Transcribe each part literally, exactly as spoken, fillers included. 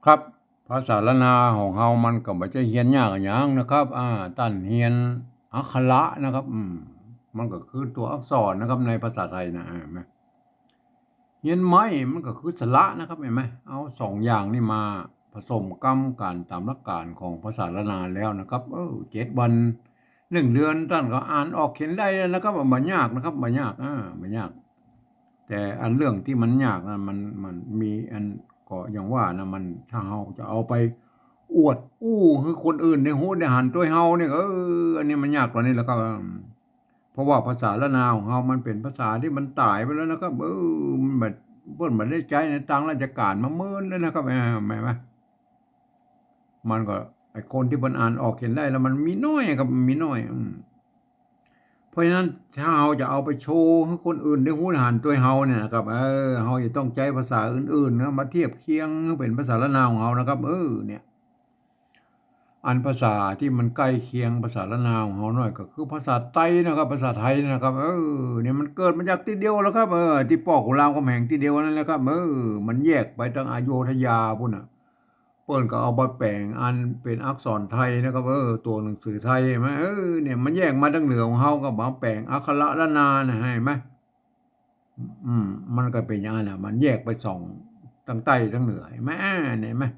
ครับ ภาษาล้านนาของเฮามันก็บ่ใจ้เฮียนยากอะหยังนะครับ อ่า ต้านเฮียนอักขระนะครับ อืม มันก็คือตั๋วอักษรนะครับ ในภาษาไทยนะ อ่า เห็นไหม เฮียนไม้มันก็คือสระนะครับ หันก่อ เอาสองอย่างนี้มาผสมกำกั๋นต๋ามหลักการของภาษาล้านนาแล้วนะครับ เออ เจ็ดวัน หนึ่งเดือน ต้านก็อ่านออกเขียนได้แล้วนะครับ บ่ยากนะครับ บ่ยาก อ่า บ่ยาก แต่อันเรื่องตี้มันยากนะ มัน มันมีอัน ก็อย่างว่านะ มัน ถ้าเฮาจะเอาไปอวดอู้หื้อคนอื่นได้ฮู้ได้หันตวยเฮาเนี่ย เออ อันนี้มันยากกว่านี้แล้วครับ เพราะว่าภาษาล้านนาของเฮามันเป๋นภาษาตี้มันต๋ายไปแล้วนะครับ เออ มันบ่ เปิ้นบ่ได้ใจ๊ในตางราชก๋านมาเมินแล้วนะครับ เออ แม่นบ่ มันก็ ไอ้คนตี้มันอ่านออกเขียนได้แล้วมันมีน้อยครับ มันมีน้อย อืม เพราะฉะนั้นถ้าเฮาจะเอาไปโชว์หื้อคนอื่นได้ฮู้ได้หันตวยเฮาเนี่ยนะครับ เออ เฮาจะต้องใจ๊ภาษาอื่นๆ นะ มาเทียบเคียงหื้อเป๋นภาษาล้านนาของเฮานะครับ เออ เนี่ย อันภาษาตี้มันใก้เคียงภาษาล้านนาของเฮาหน่อยก็คือภาษาไตนะครับ ภาษาไทยนะครับ เออ เนี่ยมันเกิดมาจากตี้เดียวแล้วครับ เออ ตี้ป้อขุนรามคำแหงตี้เดียวนั่นแหละครับ เออ มันแยกไปตางอโยธยาปู๊นน่ะ เปิ้นก็เอามาแป๋งอันเป๋นอักษรไทยนะครับ เออ ตั๋วหนังสือไทย หันก่อ เออ เนี่ยมันแยกมาตางเหนือของเฮาก็มาแป๋งอักขระล้านนานะ หันก่อ อืม มันก็เป๋นอย่างนั้นน่ะ มันแยกไปสอง ตางใต้ตางเหนือ หันก่อ หันก่อ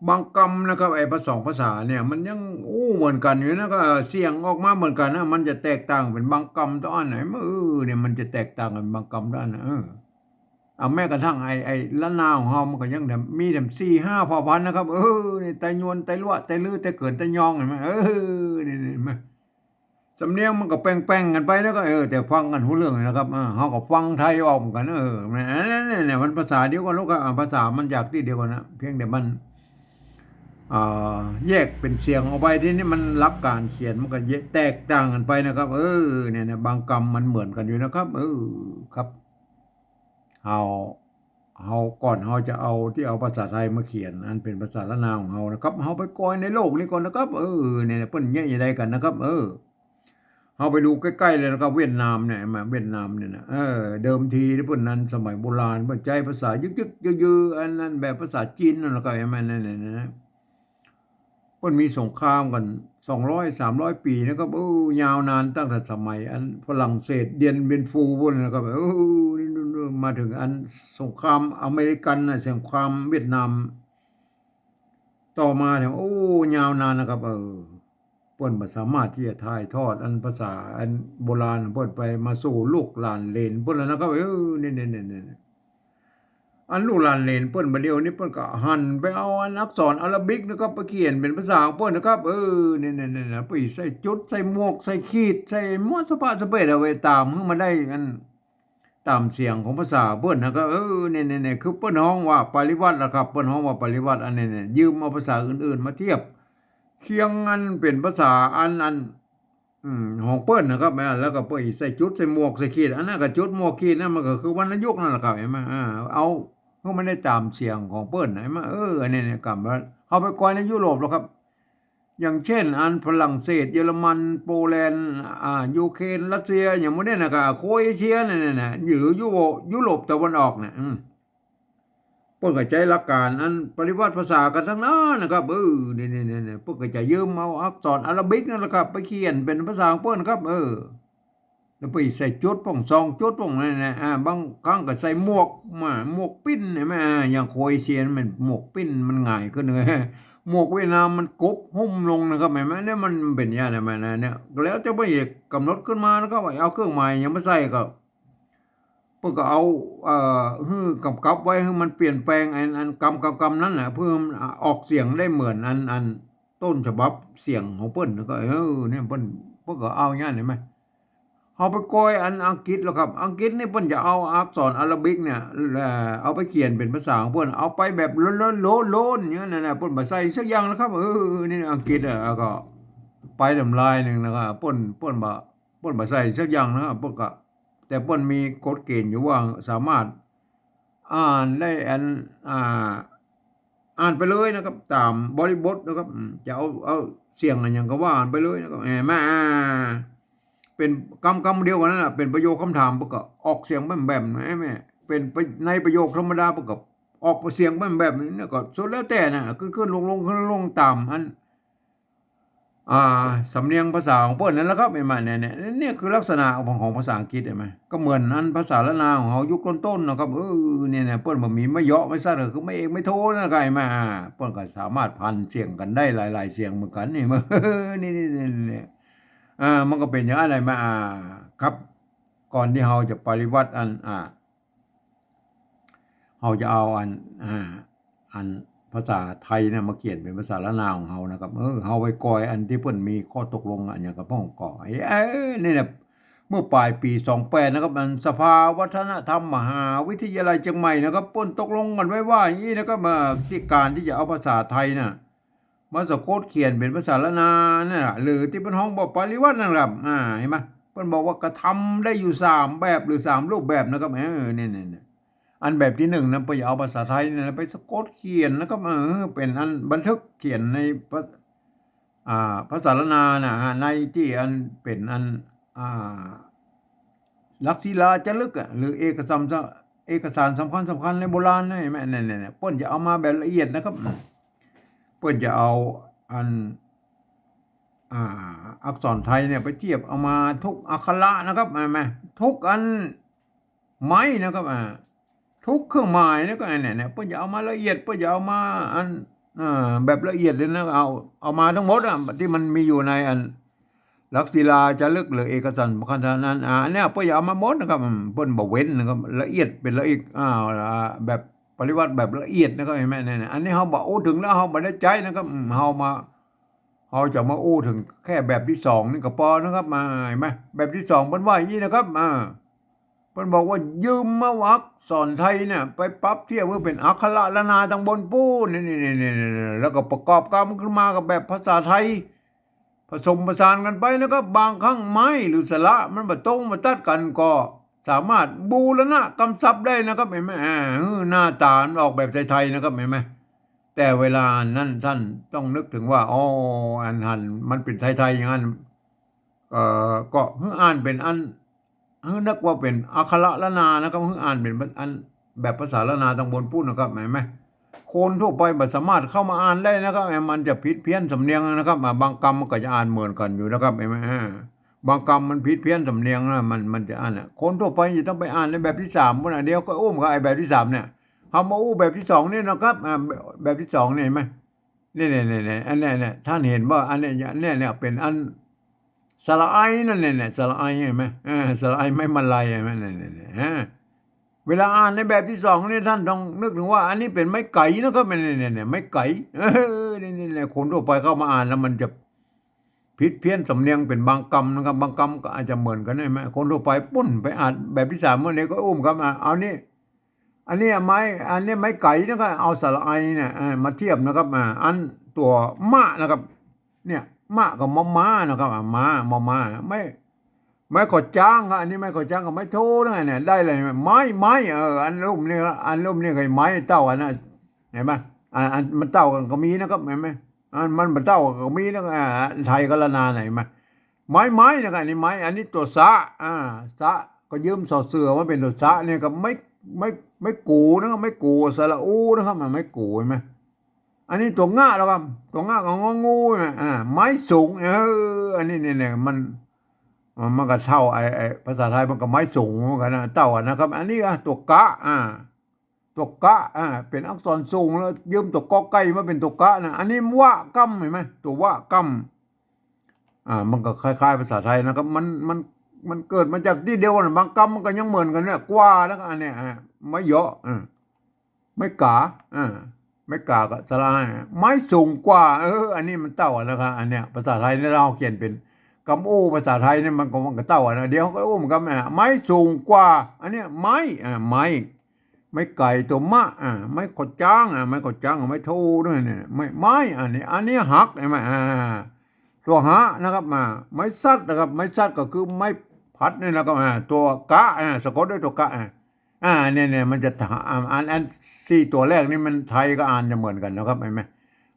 บางกำนะครับ ไอ้ภาษาสองภาษาเนี่ย มันยังอู้เหมือนกั๋นอยู่นะ ก็เสียงออกมาเหมือนกั๋นนะ มันจะแตกต่างเป๋นบางกำเต้าอั้น หันก่อ เออ เนี่ยมันจะแตกต่างกั๋นบางกำเต้าอั้นนะ เออ เอาแม้กระทั่งไอ้ ไอ้ล้านนาของเฮามันก็ยังแถม มีแถมสี่ห้าเผ่าพันธุ์นะครับ เออ นี่ไตยวน ไตลัวะ ไตลื้อ ไตเกิน ไตยอง หันก่อ เออ นี่ นี่ หันก่อ สำเนียงมันก็แป่งๆ กั๋นไปนะ ก็ เออ แต่ฟังกั๋นฮู้เรื่องนะครับ เออ เฮาก็ฟังไทยออกเหมือนกั๋น เออ เนี่ย เนี่ย เนี่ย มันภาษาเดียวกั๋นลูกครับ อ่า ภาษามันจากตี้เดียวกั๋นนะ เพียงแต่มัน อ่า แยกเป๋นเสียงออกไป ทีนี้มันหลักก๋านเขียนมันก็แยก แตกต่างกั๋นไปนะครับ เออ เนี่ย เนี่ย บางกำมันเหมือนกั๋นอยู่นะครับ เออ ครับ เฮา เฮา ก่อนเฮาจะเอา ตี้เอาภาษาไทยมาเขียน อันเป๋นภาษาล้านนาของเฮานะครับ เฮาไปกอยในโลกนี้ก่อนนะครับ เออ เนี่ย เปิ้นเยียะจะใดกั๋นนะครับ เออ เฮาไปดูใก้ๆ เลยนะครับ เวียดนามเนี่ย มา เวียดนามเนี่ยนะ เออ เดิมทีเปิ้นนั้นสมัยโบราณเปิ้นใจ๊ภาษายึกๆ ยือๆ อันนั้นแบบภาษาจีนนั่นแหละครับ หันก่อ นั่นๆๆๆ เปิ้นมีสงครามกั๋น สองร้อย สามร้อย ปี๋นะครับ โอ้ ยาวนานตั้งแต่สมัยอันฝรั่งเศสเดียนเบียนฟูปู๊นนะครับ โอ้ นี่ นี่ นี่ มาเถิงอันสงครามอเมริกันน่ะ สงครามเวียดนาม ต่อมาเนี่ย โอ้ ยาวนานนะครับ เออ เปิ้นบ่สามารถตี้จะถ่ายทอดอันภาษาอันโบราณเปิ้นไปมาสู่ลูกหลานเหลนเปิ้นแล้วนะครับ เออ นี่ๆๆๆ อันลูกหลานเหลนเปิ้นบ่าเดี่ยวนี้เปิ้นก็หันไปเอาอันอักษรอาราบิกนะครับ ไปเขียนเป๋นภาษาของเปิ้นนะครับ เออ เนี่ยๆๆๆ ไปใส่จุด ใส่หมวก ใส่ขีด ใส่หมวดสะปะสะเปดเอาไว้ต๋ามหื้อมันได้อันต๋ามเสียงของภาษาเปิ้นนะครับ เออ เนี่ยๆๆ คือเปิ้นฮ้องว่าปริวัตินะครับ เปิ้นฮ้องว่าปริวัติ อันนี้เนี่ย ยืมเอาภาษาอื่นๆ มาเทียบเคียงอันเป๋นภาษาอัน อัน อืม ของเปิ้นนะครับ อ่า แล้วก็เปิ้นใส่จุด ใส่หมวก ใส่ขีด อันนั้นก็จุด หมวก ขีด นั่นมันก็คือวรรณยุกต์นั่นแหละครับ หันก่อ อ่า เอา เอามันได้ต๋ามเสียงของเปิ้น หันก่อ เออ อันนี้เนี่ย กำว่า เฮาไปกอยในยุโรปแล้วครับ อย่างเช่น อันฝรั่งเศส เยอรมัน โปแลนด์ อ่า ยูเครน รัสเซีย อย่างหมู่นี้นะ ก็โครเอเชียเนี่ย เนี่ย หรือยุโรป ยุโรปตะวันออกเนี่ย อืม เปิ้นก็ใจ๊หลักก๋านอันปริวัติภาษากั๋นตังนั้นนะครับ เออ เนี่ยๆๆๆ เปิ้นก็จะยืมเอาอักษรอาราบิกนั่นแหละครับ ไปเขียนเป๋นภาษาของเปิ้นครับ เออ แล้วไปใส่จุดป้อง สองจุดป้อง นั่นแหละ อ่า บางครั้งก็ใส่หมวกมา หมวกปิ้น หันก่อ อ่า อย่างโครเอเชียมันหมวกปิ้น มันหงายขึ้นเลย หมวกเวียดนามมันกบหุ้มลงนะครับ หันก่อ เนี่ยมันเป๋นอย่างนั้นนะ เนี่ย แล้วแต่เปิ้นจะก๋ำหนดขึ้นมานะครับ ว่าเอาเครื่องหมายหยังมาใส่ก็ เปิ้นก็เอา เอ่อ หื้อกำกับไว้ หื้อมันเปลี่ยนแปลงอัน อันกำ กำ กำนั้นน่ะ เพื่อมันออกเสียงได้เหมือนอัน อันต้นฉบับเสียงของเปิ้น แล้วก็ เออ เนี่ยเปิ้น เปิ้นก็เอาอย่างนั้น หันก่อ เฮาไปกอยอันอังกฤษแล้วครับ อังกฤษนี่เปิ้นจะเอาอักษรอาราบิกเนี่ย เอ่อ เอาไปเขียนเป๋นภาษาของเปิ้น เอาไปแบบโล้นๆๆๆ อย่างนั้นน่ะ เปิ้นบ่ใส่สักอย่างนะครับ เออ นี่อังกฤษอ่ะ แล้วก็ไปตำลายหนึ่งนะครับ เปิ้น เปิ้นบ่ เปิ้นบ่ใส่สักอย่างนะครับ เปิ้นก็ แต่เปิ้นมีกฎเกณฑ์อยู่ว่าสามารถอ่านได้อัน อ่า อ่านไปเลยนะครับ ต๋ามบริบทนะครับ อืม จะเอา เอาเสียงอันหยังก็ว่าอ่านไปเลยนะครับ หันก่อ อ่า เป๋นกำ กำเดียวกั๋นนั่นแหละ เป๋นประโยคคำถามเปิ้นก็ออกเสียงแบมๆ นะ หันก่อ เป๋นในประโยคธรรมดาเปิ้นก็ ออกเสียงเป็นแบบนี้เนี่ยก็สุดแล้วแต่นะ ขึ้นๆ ลงๆ ขึ้นลงต๋ามอัน อ่า สำเนียงภาษาของเปิ้นนั่นแหละครับ เห็นไหม เนี่ย เนี่ย เนี่ยคือลักษณะของ ของภาษาอังกฤษ เห็นไหม ก็เหมือนอันภาษาล้านนาของเฮายุคต้นๆ นะครับ เออ เนี่ย เนี่ย เปิ้นบ่มีไม้เหยาะไม้สั้น ก็คือไม้เอกไม้โทนั่นแหละครับ เห็นไหม อ่า เปิ้นก็สามารถผันเสียงกั๋นได้หลายๆ เสียงเหมือนกั๋น นี่ นี่ นี่ นี่ อ่า มันก็เป๋นอย่างนั้นแหละ มา อ่า ครับ ก่อนตี้เฮาจะปริวัติอัน อ่า เฮาจะเอาอัน อ่า อันภาษาไทยเนี่ยมาเขียนเป๋นภาษาล้านนาของเฮานะครับ เออ เฮาไปก่อยอันตี้เปิ้นมีข้อตกลงอันหยังกับพ่องก่อ เอ้ย เอ้ย นี่แหละ เมื่อป๋ายปี๋สองแปดนะครับ อันสภาวัฒนธรรมมหาวิทยาลัยเจียงใหม่นะครับ เปิ้นตกลงกั๋นไว้ว่าอย่างนี้นะครับ มาตี้ก๋านตี้จะเอาภาษาไทยน่ะ มาสะกดเขียนเป๋นภาษาล้านนานั่นแหละ หรือตี้เปิ้นฮ้องว่าปริวัตินั่นแหละครับ อ่า หันก่อ เปิ้นบอกว่ากระทำได้อยู่สามแบบหรือสามรูปแบบนะครับ เออ เนี่ย เนี่ย เนี่ย อันแบบตี้นึ่งนะ เปิ้นจะเอาภาษาไทยเนี่ยไปสะกดเขียนนะครับ เออ เป๋นอันบันทึกเขียนในภา อ่า ภาษาล้านนาน่ะฮะ ในตี้อันเป๋นอัน อ่า หลักศิลาจารึกอะ หรือเอกสาร เอกสารสำคัญสำคัญในโบราณนะ หันก่อ เนี่ย เนี่ย เนี่ย เปิ้นจะเอามาแบบละเอียดนะครับ เปิ้นจะเอาอัน อ่า อักษรไทยเนี่ยไปเทียบเอามาทุกอักขระนะครับ หันก่อ ทุกอันไม้นะครับ อ่า ทุกเครื่องหมายนะครับ เนี่ย เนี่ย เปิ้นจะเอามาละเอียด เปิ้นจะเอามาอัน อ่า แบบละเอียดเลยนะ เอา เอามาตังหมดอะ ตี้มันมีอยู่ในอัน หลักศิลาจารึกหรือเอกสารสำคัญเท่านั้น อ่า อันเนี้ยเปิ้นจะเอามาหมดนะครับ อืม เปิ้นบ่เว้นนะครับ ละเอียดเป๋นละเอียด อ่า แบบปริวัติแบบละเอียดนะครับ หันก่อ เนี่ย เนี่ย อันนี้เฮาบ่อู้เถิงแล้ว เฮาบ่ได้ใจ๊นะครับ อืม เฮามา เฮาจะมาอู้เถิงแค่แบบตี้สองนี่ก็ปอนะครับ มา หันก่อ แบบตี้สองเปิ้นว่าอย่างนี้นะครับ อ่า เปิ้นบอกว่ายืมเอาอักษรไทยเนี่ยไปปรับเทียบหื้อเป๋นอักขระล้านนาตังบนปู๊น นี่ นี่ นี่ นี่ นี่ แล้วก็ประกอบกำขึ้นมากับแบบภาษาไทย ผสมผสานกั๋นไปนะครับ บางครั้งไม้หรือสระมันบ่ตรงบ่ตัดกั๋นก็สามารถบูรณะกำศัพท์ได้นะครับ หันก่อ อ่า หื้อหน้าต๋ามันออกแบบไทยๆ นะครับ หันก่อ แต่เวลานั้นต้านต้องนึกเถิงว่า อ้อ อันหันมันเป๋นไทยๆ อย่างนั้น เอ่อ ก็หื้ออ่านเป๋นอัน หื้อนึกว่าเป๋นอักขระล้านนานะครับ หื้ออ่านเป๋นอันแบบภาษาล้านนาตังบนปู๊นนะครับ หันก่อ คนทั่วไปบ่สามารถเข้ามาอ่านได้นะครับ มันจะผิดเพี้ยนสำเนียงนะครับ อ่า บางกำมันก็จะอ่านเหมือนกั๋นอยู่นะครับ หันก่อ อ่า บางกำมันผิดเพี้ยนสำเนียงนะ มัน มันจะอ่านอะ คนทั่วไปจะต้องไปอ่านในแบบตี้สามปู๊นนะ เดี๋ยวก็อู้กับไอ้แบบตี้สามเนี่ย เฮามาอู้แบบตี้สองนี่นะครับ อ่า แบบ แบบตี้สองนี่ หันก่อ นี่ นี่ นี่ นี่ อันเนี้ย เนี่ย ต้านหันบ่ อันเนี้ย เนี่ย เนี่ย เป๋นอันสระไอนั่น เนี่ย เนี่ย สระไอหันก่อ เออ สระไอไม้มาลัยหันก่อ เนี่ย เนี่ย เนี่ย อ่า เวลาอ่านในแบบตี้สองนี่ ต้านต้องนึกเถิงว่าอันนี้เป๋นไม้ไก๋นะครับ เนี่ย เนี่ย เนี่ย ไม้ไก๋ เออ นี่ นี่ เนี่ย คนทั่วไปเข้ามาอ่านแล้วมันจะผิดเพี้ยนสำเนียงเป๋นบางกำนะครับ บางกำก็อาจจะเหมือนกั๋น หันก่อ คนทั่วไปปู๊นไปอ่านแบบตี้สาม เมื่อนี้ก็อู้กับ อ่า เอานี่ อันนี้ไม้ อันนี้ไม้ไก๋นะครับ เอาสระไอเนี่ย อ่า มาเทียบนะครับ อ่า อันตั๋วมะนะครับ เนี่ย มะกับมอม้านะครับ อ่า ม้า มอม้า ไม้ ไม้ขอจ้างครับ อันนี้ไม้ขอจ้างกับไม้โทนะ เนี่ย ได้เลย ไม้ ไม้ เออ อันลุ่มนี่ครับ อันลุ่มนี่คือไม้เต้ากั๋นนะ หันก่อ อัน อันมันเต้ากั๋นก็มีนะครับ หันก่อ อันมันบ่เต้ากั๋นก็มีนะ อ่า ไทยกับล้านนาน่ะ หันก่อ ไม้ ไม้นะครับ อันนี้ไม้ อันนี้ตั๋วสะ อ่า สะ ก็ยืมสอเสือมาเป๋นตั๋วสะเนี่ย กับไม้ ไม้ ไม้กูนะครับ ไม้กู สระอูนะครับ อ่า ไม้กู หันก่อ อันนี้ตั๋วงะแล้วครับ ตั๋วงะกับงองูนะ อ่า ไม้สูง เออ อันนี้เนี่ย เนี่ย มัน มัน มันก็เต้าไอ้ ไอ้ภาษาไทยมันก็ไม้สูงเหมือนกั๋นนะ เต้ากั๋นนะครับ อันนี้ อ่ะ ตั๋วกะ อ่า ตั๋วกะ อ่า เป๋นอักษรสูงแล้ว ยืมตั๋วกอไก่มาเป๋นตั๋วกะนะ อันนี้วะกำ หันก่อ ตั๋ววะกำ อ่า มันก็คล้ายๆ ภาษาไทยนะครับ มัน มัน มันเกิดมาจากตี้เดียวกั๋น บางกำมันก็ยังเหมือนกั๋นเนี่ย กว่าแล้วก็อันเนี้ย อ่า ไม้เหยาะ อ่า ไม้ก๋า อ่า ไม้ก๋ากับสระไอ ไม้สูงกว่า เออ อันนี้มันเต้ากั๋นนะครับ อันเนี้ย ภาษาไทยเนี่ยเฮาเขียนเป๋นกำอู้ภาษาไทยเนี่ยมันก็ มันก็เต้ากั๋นนะ เดี๋ยวก็อู้เหมือนกั๋น อ่า ไม้สูงกว่า อันเนี้ย ไม้ อ่า ไม้ ไม้ไก๋ตั๋วมะ อ่า ไม้ขอจ้าง อ่า ไม้ขอจ้าง ไม้โทด้วยเนี่ย ไม้ ไม้ อันนี้ อันนี้หัก หันก่อ อ่า ตั๋วหะนะครับ อ่า ไม้สัตว์นะครับ ไม้สัตว์ก็คือไม้พัดนี่นะครับ อ่า ตั๋วกะ อ่า สะกดด้วยตั๋วกะ อ่า อ่า เนี่ย เนี่ย มันจะ อ่า อัน อันสี่ตั๋วแรกนี่มันไทยกับอ่านจะเหมือนกั๋นนะครับ หันก่อ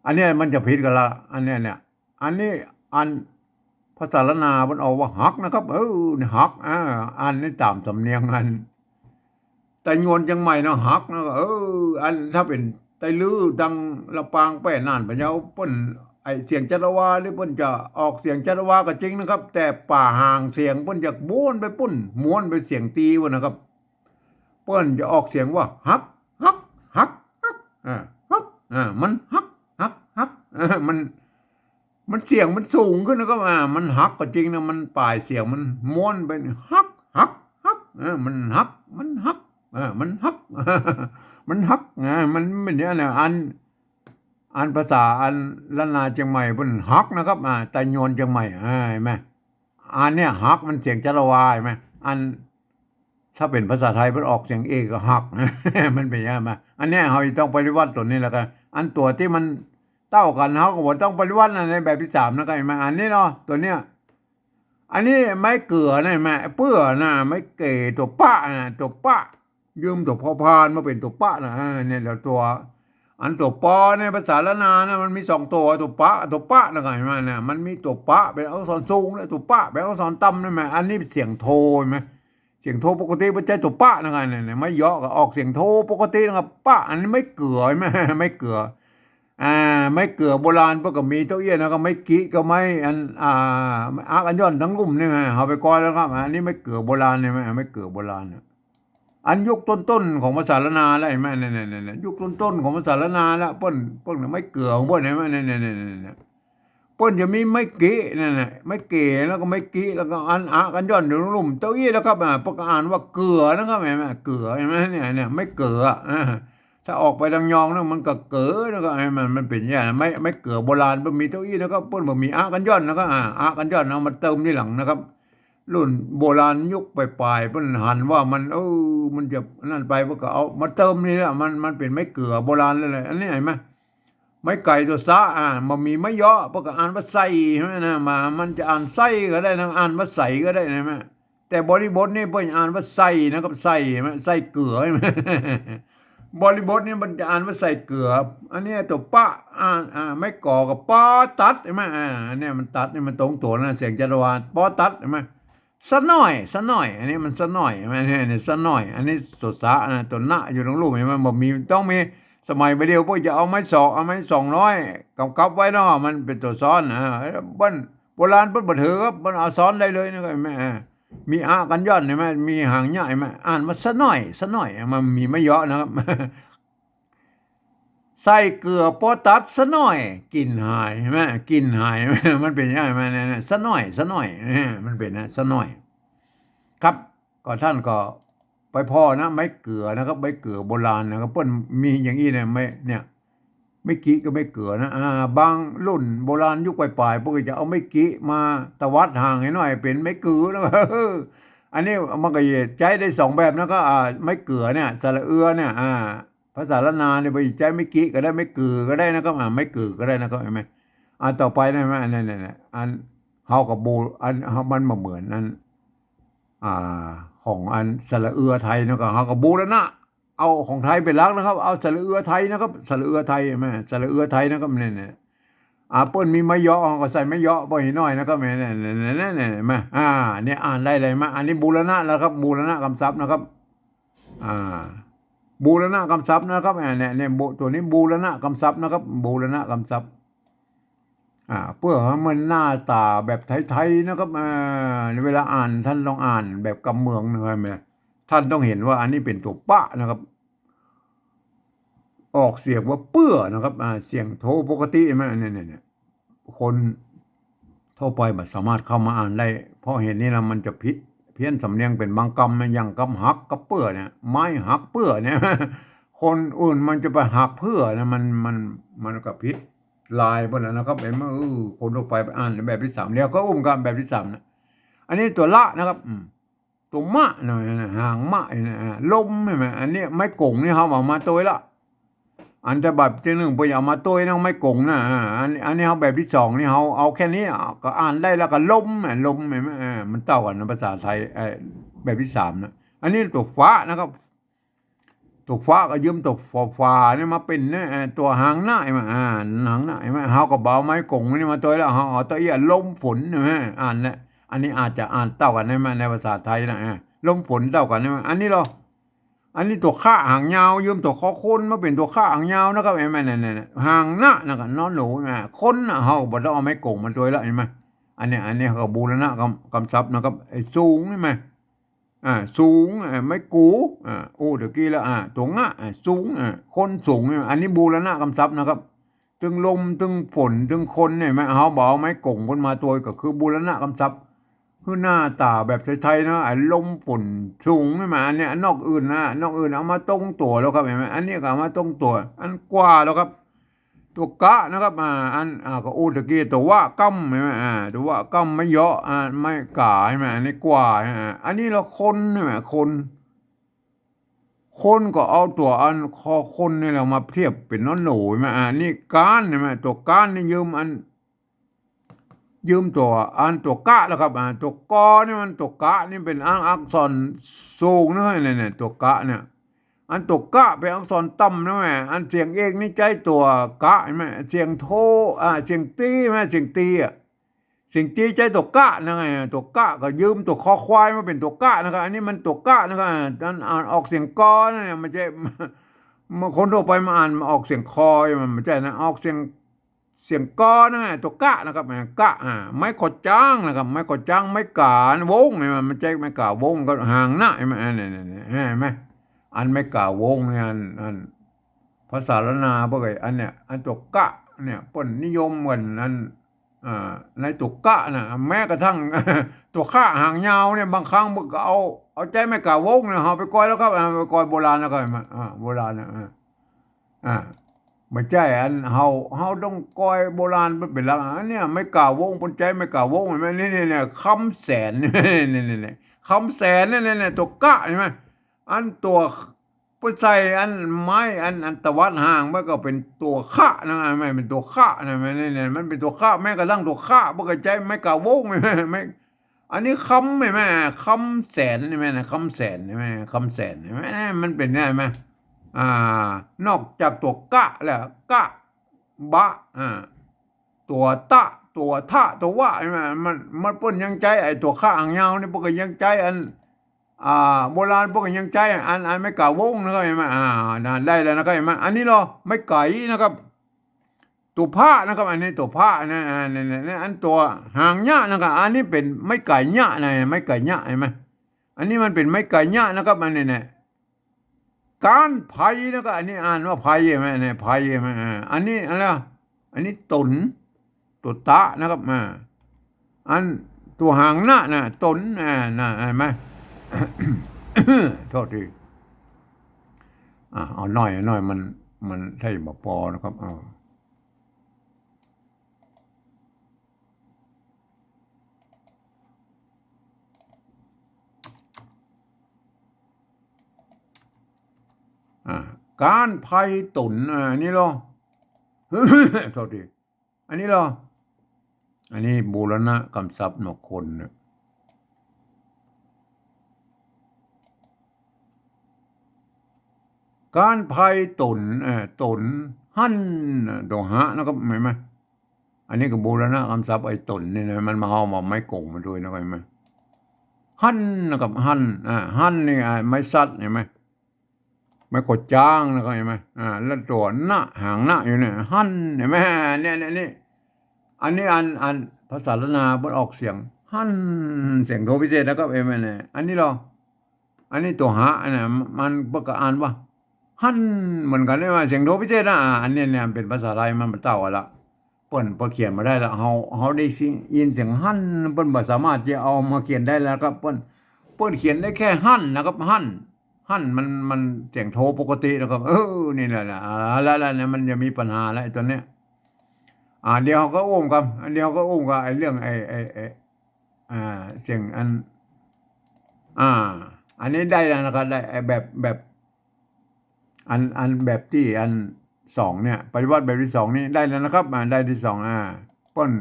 อันเนี้ยมันจะผิดกั๋นละ อันเนี้ย เนี่ย อันนี้อันภาษาล้านนามันออกว่าหักนะครับ เออ นี่หัก อ่า อันนี้ต๋ามสำเนียงอัน ต๋ยวนเจียงใหม่นะหักนะ เออ อันถ้าเป๋นไตลื้อตังลำปางแป้ น่าน พะเยา เปิ้น ไอ้เสียงจัตวานี่เปิ้นจะออกเสียงจัตวาก็จริงนะครับ แต่ป่าห่างเสียงเปิ้นจะม้วนไปปุ้น ม้วนไปเสียงตี๋ปุ้นนะครับ เปิ้นจะออกเสียงว่า หัก หัก หัก หัก อ่า หัก อ่า มันหัก หัก หัก อ่า มัน มันเสียงมันสูงขึ้นนะครับ อ่า มันหักก็จริงนะ มันป๋ายเสียงมันม้วนไป หัก หัก หัก เออ มันหัก มันหัก เออ มันหัก มันหัก อ่า มันเป๋นอย่างนี้นะ อัน อันภาษาอันล้านนาเจียงใหม่เปิ้นหักนะครับ อ่า ต๋ยวนเจียงใหม่ อ่า หันก่อ อันเนี้ยหักมันเสียงจัตวา หันก่อ อัน ถ้าเป๋นภาษาไทยเปิ้นออกเสียงเอก็หัก มันเป๋นอย่างนี้มา อันเนี้ยเฮาจะต้องปฏิบัติตั๋วนี้แล้วกั๋น อันตั๋วตี้มันเต้ากั๋นเฮาก็บ่ต้องปฏิบัตินะ ในแบบตี้สามนะ หันก่อ หันก่อ อันนี้เนาะ ตั๋วเนี้ย อันนี้ไม้เกือนะ หันก่อ เปื้อนะ ไม้เก๋ ตั๋วปะนะ ตั๋วปะ ยืมตั๋วพอพานมาเป๋นตั๋วปะนะ อ่า เนี่ย แล้วตั๋ว อันตั๋วปอในภาษาล้านนานะ มันมีสองตั๋ว ตั๋วปะ ตั๋วปะนะ หันก่อ หันก่อ นะ มันมีตั๋วปะเป๋นอักษรสูง และตั๋วปะเป๋นอักษรต่ำนะ หันก่อ อันนี้เสียงโท หันก่อ เสียงโทปกติ บ่ใจ้ตั๋วปะนะ หันก่อ เนี่ย เนี่ย ไม้เยาะก็ออกเสียงโทปกตินะครับ ปะ อันนี้ไม้เกือ หันก่อ ไม้เกือ อ่า ไม้เกือโบราณเปิ้นก็มีเต้าเอี้ยนะ ก็ไม้กิก็ไม้อัน อ่า อะกั๋นย่อนตังลุ่มนี่ไง เฮาไปก้อยแล้วครับ อันนี้ไม้เกือโบราณ หันก่อ ไม้เกือโบราณเนี่ย อันยุคต้นๆของภาษาล้านนาแล้ว หันก่อ เนี่ย เนี่ย เนี่ย เนี่ย ยุคต้นๆของภาษาล้านนาแล้ว เปิ้น เปิ้นไม้เกือของเปิ้น หันก่อ เนี่ย เนี่ย เนี่ย เนี่ย เนี่ย เปิ้นจะมีไม้กินั่นน่ะ ไม้เก๋ แล้วก็ไม้กิ แล้วก็อันอะกั๋นย่อนอยู่ลุ่มเต้าอี้แล้วครับ อ่า เปิ้นก็อ่านว่าเกือนะครับ หันก่อ เกือ หันก่อ เนี่ย เนี่ย ไม้เกือ อ่า ถ้าออกไปตังยองนะ มันก็เก๋อนะครับ หันก่อ มัน มันเป๋นอย่างนี้นะ ไม้ ไม้เกือโบราณ เปิ้นมีเต้าอี้นะครับ เปิ้นบ่มีอะกั๋นย่อนนะครับ อ่า อะกั๋นย่อนเอามาเติมทีหลังนะครับ รุ่นโบราณยุคป๋ายๆ เปิ้นหันว่ามัน เออ มันจะนั่นไป เปิ้นก็เอามาเติมนี่แหละ มัน มันเป๋นไม้เกือโบราณแล้วแหละ อันนี้หันก่อ ไม้ไก่ตั๋วสะ อ่า บ่มีไม้เยาะ เปิ้นก็อ่านว่าใส่ หันก่อ นะ มา มันจะอ่านใส่ก็ได้นะ อ่านว่าใส่ก็ได้นะ หันก่อ แต่บริบทนี่เปิ้นอ่านว่าใส่นะครับ ใส่ หันก่อ ใส่เกือ หันก่อ บริบทนี่มันจะอ่านว่าใส่เกือ อันนี้ตั๋วปะ อ่า อ่า ไม้ก่อกับปอตัด หันก่อ อ่า อันนี้มันตัดนี่มันตรงตั๋วนะ เสียงจัตวา ปอตัด หันก่อ สะหน้อย สะหน้อย อันนี้มันสะหน้อย หันก่อ เนี่ย เนี่ย สะหน้อย อันนี้ตั๋วสะนะ ตั๋วนะอยู่ตังลุ่ม หันก่อ มันบ่มี ต้องมี สมัยบ่าเดี่ยวเปิ้นจะเอาไม้สอง เอาไม้สองน้อย กับกับไว้เนาะ มันเป๋นตั๋วซ้อนนะ เปิ้น โบราณเปิ้นบ่ถือครับ เปิ้นเอาซ้อนได้เลยนะครับ หันก่อ อ่า มีอะกั๋นย่อน หันก่อ มีหางเยียะ หันก่อ อ่านว่าสะหน้อย สะหน้อย มันมีไม้เยาะนะครับ ใส่เกือปอตัดสะหน้อย กลิ่นหาย หันก่อ กลิ่นหาย มันเป๋นอย่างนี้ หันก่อ เนี่ย เนี่ย สะหน้อย สะหน้อย เออ มันเป๋นนะ สะหน้อย ครับ ก็ต้านก็ไปผ่อนะ ไม้เกือนะครับ ไม้เกือโบราณนะครับ เปิ้นมีอย่างอี้เนี่ย ไม้ เนี่ย ไม้กิกับไม้เกือนะ อ่า บางรุ่นโบราณยุคป๋ายๆ เปิ้นก็จะเอาไม้กิมาตวัดหางหื้อหน้อยเป๋นไม้เกือนะ อันนี้มันก็ใจ๊ได้สองแบบนะ ก็ อ่า ไม้เกือเนี่ย สระเอือเนี่ย อ่า ภาษาล้านนาเนี่ย ไปใจ๊ไม้กิก็ได้ ไม้เกือก็ได้นะครับ อ่า ไม้เกือก็ได้นะครับ หันก่อ อ่า ต่อไปนะ หันก่อ อันนี้ เนี่ย เนี่ย อันเฮาก็บู อันเฮา มันบ่เหมือนอัน อ่า ของอันสระเอือไทยนะ ก็เฮาก็บูรณะ เอาของไทยเป๋นหลักนะครับ เอาสระเอือไทยนะครับ สระเอือไทย หันก่อ สระเอือไทยนะครับ เนี่ย เนี่ย อ่า เปิ้นมีไม้เยาะ เฮาก็ใส่ไม้เยาะไปหื้อหน้อยนะครับ เนี่ย เนี่ย เนี่ย เนี่ย หันก่อ อ่า เนี่ย อ่านได้เลย หันก่อ อันนี้บูรณะแล้วครับ บูรณะกำศัพท์นะครับ อ่า บูรณะกำศัพท์นะครับ อ่า เนี่ย เนี่ย บู ตั๋วนี้บูรณะกำศัพท์นะครับ บูรณะกำศัพท์ อ่า เปื้อหื้อมันหน้าต๋าแบบไทยๆ นะครับ อ่า เวลาอ่านต้านต้องอ่านแบบกำเมืองนะครับ ต้านต้องหันว่าอันนี้เป๋นตั๋วปะนะครับ ออกเสียงว่าเปื้อนะครับ อ่า เสียงโทปกติ หันก่อ เนี่ย เนี่ย เนี่ย คนทั่วไปบ่สามารถเข้ามาอ่านได้ เพราะเหตุนี้นะ มันจะผิดเพี้ยนสำเนียงเป๋นบางกำนะ อย่างกำหักกับเปื้อเนี่ย ไม้หักเปื้อเนี่ย คนอื่นมันจะไปหักเปื้อนะ มัน มัน มันก็ผิดลายไปแล้วนะครับ หันก่อ เออ คนทั่วไปไปอ่านแบบตี้สาม แล้วก็อุ้มกันแบบตี้สามนะ อันนี้ตั๋วละนะครับ อืม ตั๋วมะนะ หางมะนะ ลม หันก่อ อันนี้ไม้ก๋งนี่เฮาเอามาตวยละ อันฉบับตี้นึ่งเปิ้นเอามาตวยนะ ไม้ก๋งนะ อ่า อัน อันนี้เฮาแบบตี้สองนี่เฮาเอาแค่นี้ อ่ะ ก็อ่านได้แล้วก็ลม อ่ะ ลม หันก่อ อ่า มันเต้ากั๋นนะ ภาษาไทย เอ่อ แบบตี้สามนะ อันนี้ตั๋วฟ้านะครับ ตั๋วฟ้าก็ยืมตั๋วฝอ ฝานี่มาเป๋นนะ เอ่อ ตั๋วหางหน้า หันก่อ อ่า หางหน้า หันก่อ เฮาก็บ่เอาไม้ก๋งนี่มาตวยแล้ว เฮาเอาตะเอี้ยลมฝน หันก่อ อ่านแล้ว อันนี้อาจจะอ่านเต้ากั๋นได้ไหม ในภาษาไทยนะ อ่า ลมฝนเต้ากั๋นได้ไหม อันนี้เหรอ อันนี้ตั๋วขะหางยาว ยืมตั๋วคอคนมาเป๋นตั๋วขะหางยาวนะครับ หันก่อ นั่นน่ะ หันก่อ นอหนูน่ะ คนน่ะ เฮาบ่ต้องเอาไม้ก๋งมาตวยละ หันก่อ อันนี้ อันนี้ก็บูรณะกำ กำศัพท์นะครับ ไอ้สูงหันก่อ อ่า สูง อ่า ไม้กู อ่า อู้ ตะกี้แล้ว อ่า ตั๋วงะ อ่า สูง อ่า คนสูง อันนี้บูรณะกำศัพท์นะครับ ตึงลม ตึงฝน ตึงคนเนี่ย หันก่อ เฮาบ่เอาไม้ก๋งเปิ้นมาตวย ก็คือบูรณะกำศัพท์ คือหน้าต๋าแบบไทยๆ นะ ไอ้ลมฝนสูงหันก่อ อันเนี้ย นอกอื่นนะ นอกอื่นเอามาตรงตั๋วแล้วครับ หันก่อ อันนี้ก็เอามาตรงตั๋ว อันกว่าแล้วครับ ตั๋วกะนะครับ อ่า อัน อ่า ก็อู้ตะกี้ ตั๋ววะก้ำ หันก่อ อ่า ตั๋ววะก้ำ ไม้เยาะ อ่า ไม้ก๋า หันก่อ อันนี้กว่า อ่า อันนี้ละคน หันก่อ คน คนก็เอาตั๋วอันคอคนนี่แหละมาเทียบเป๋นนอหนู หันก่อ อ่า นี่ก๊าน หันก่อ ตั๋วก๊านนี่ยืมอัน ยืมตั๋วอันตั๋วกะแล้วครับ อ่า ตั๋วกอนี่มัน ตั๋วกะนี่เป๋นอัก อักษรสูงนะ เนี่ย เนี่ย ตั๋วกะเนี่ย อันตั๋วกะเป๋นอักษรต่ำนะแม่ อันเสียงเอกนี่ใจ๊ตั๋วกะ หันก่อ เสียงโท อ่า เสียงตี หันก่อ เสียงตีอะ เสียงตีใจ๊ตั๋วกะนะไง ตั๋วกะก็ยืมตั๋วคอควายมาเป๋นตั๋วกะนะครับ อันนี้มันตั๋วกะนะครับ อันอ่านออกเสียงกอนั่นเนี่ย มันจะ คนทั่วไปมาอ่าน มาออกเสียงคอ มันบ่ใจ้นะ ออกเสียง เสียงกอนะ ตั๋วกะนะครับ อ่า กะ อ่า ไม้ก่อจ๊างนะครับ ไม้ก่อจ๊าง ไม้ก๋าวง หันก่อ มันบ่ใจ้ไม้ก๋าวง ก็หันก่อ หันก่อ เนี่ย เนี่ย เนี่ย หันก่อ อันไม้ก๋าวงเนี่ย อัน อัน ภาษาล้านนาเปิ้นก็ อันเนี้ย อันตั๋วกะเนี่ย เปิ้นนิยมกั๋น อัน อ่า ในตั๋วกะน่ะ แม้กระทั่ง ตั๋วขะหางยาวเนี่ย บางครั้งเปิ้นก็เอา เอาใจ๊ไม้ก๋าวงเนี่ย เฮาไปก่อยแล้วครับ อ่า ไปก่อยโบราณแล้วครับ หันก่อ อ่า โบราณนะ อ่า อ่า บ่ใจ้ อันเฮา เฮาต้องก่อยโบราณเปิ้นเป๋นหลัก อันเนี้ย ไม้ก๋าวง เปิ้นใจ๊ไม้ก๋าวง หันก่อ นี่ นี่ เนี่ย คำแสน นี่ นี่ นี่ คำแสน นี่ นี่ นี่ ตั๋วกะ หันก่อ อันตั๋ว เปิ้นใส่อันไม้อัน อันตวัดหางมันก็เป๋นตั๋วขะนะ ไม้เป๋นตั๋วขะนะ ไม้นี่เนี่ย มันเป๋นตั๋วขะ แม้กระทั่งตั๋วขะ เปิ้นก็ใจ๊ไม้ก๋าวง ไม้ อันนี้คำ หันก่อ คำแสน หันก่อ นะ คำแสน หันก่อ คำแสน หันก่อ มันเป๋นไง หันก่อ อ่า นอกจากตั๋วกะแล้ว กะ บะ อ่า ตั๋วตะ ตั๋วทะ ตั๋ววะ หันก่อ มัน มันเปิ้นยังใจ๊ไอ้ตั๋วขะหางยาวนี่ เปิ้นก็ยังใจ๊อัน อ่า โบราณเปิ้นก็ยังใจ๊อัน อันไม้ก๋าวงนะครับ หันก่อ อ่า นะ ได้แล้วนะครับ หันก่อ อันนี้ลอ ไม้ไก๋นะครับ ตั๋วพะนะครับ อันนี้ตั๋วพะนะ อ่า นี่ นี่ นี่ อันตั๋วหางยะนะครับ อันนี้เป๋นไม้ไก๋ยะนะ ไม้ไก๋ยะ หันก่อ อันนี้มันเป๋นไม้ไก๋ยะนะครับ อันนี้เนี่ย ก๊านไพรนะครับ อันนี้อ่านว่าไพรหันก่อ เนี่ย ไพรหันก่อ อ่า อันนี้อะไรอ่ะ อันนี้ต๋น ตั๋วตะนะครับ อ่า อันตั๋วหางนะนะ ต๋น อ่า นะ หันก่อ โทษที อ่า เอาหน้อย เอาหน้อย มัน มันใช้บ่ปอนะครับ เอา อ่า ก๊านไพรต๋น อ่า อันนี้ลอ โทษที อันนี้ลอ อันนี้บูรณะกำศัพท์เนาะ คนเนี่ย ก๊านไพรต๋น เอ่อ ต๋น หั้น ตั๋วหะนะครับ หันก่อ อันนี้ก็บูรณะกำศัพท์ไอ้ต๋นนี่นะ มันมาเอามาไม้ก๋งมาด้วยนะครับ หันก่อ หั้นนะครับ หั้น อ่า หั้นนี่ อ่า ไม้สัตว์ หันก่อ ไม้ก๋อจ๊างนะครับ หันก่อ อ่า แล้วตั๋วนะ หางนะอยู่เนี่ย หั้น หันก่อ เนี่ย เนี่ย นี่ อันนี้อัน อันภาษาล้านนาเปิ้นออกเสียง หั้น เสียงโทพิเศษนะครับ หันก่อ เนี่ย อันนี้ลอ อันนี้ตั๋วหะนะ มันเปิ้นก็อ่านว่า หั้น เหมือนกั๋นเลยว่าเสียงโทพิเศษนะ อ่า อันนี้เนี่ยเป๋นภาษาไทยมันบ่เต้ากั๋นละ เปิ้น เปิ้นเขียนบ่ได้ละ เฮา เฮาได้ยินเสียงหั้น เปิ้นบ่สามารถจะเอามาเขียนได้แล้วครับ เปิ้น เปิ้นเขียนได้แค่หั้นนะครับ หั้น หั้นมัน มันเสียงโทปกตินะครับ เออ นี่แหละนะ อ่า แล้ว แล้วเนี่ยมันจะมีปัญหาแล้วไอ้ตั๋วเนี้ย อ่า เดี๋ยวเฮาก็อู้กั๋น เดี๋ยวเฮาก็อู้กั๋นไอ้เรื่องไอ้ ไอ้ ไอ้ อ่า เสียงอัน อ่า อันนี้ได้แล้วนะครับ ได้ไอ้แบบ แบบ อัน อันแบบตี้อันสองเนี่ย ปฏิวัติแบบตี้สองนี่ได้แล้วนะครับ อ่า ได้ตี้สอง อ่า เปิ้น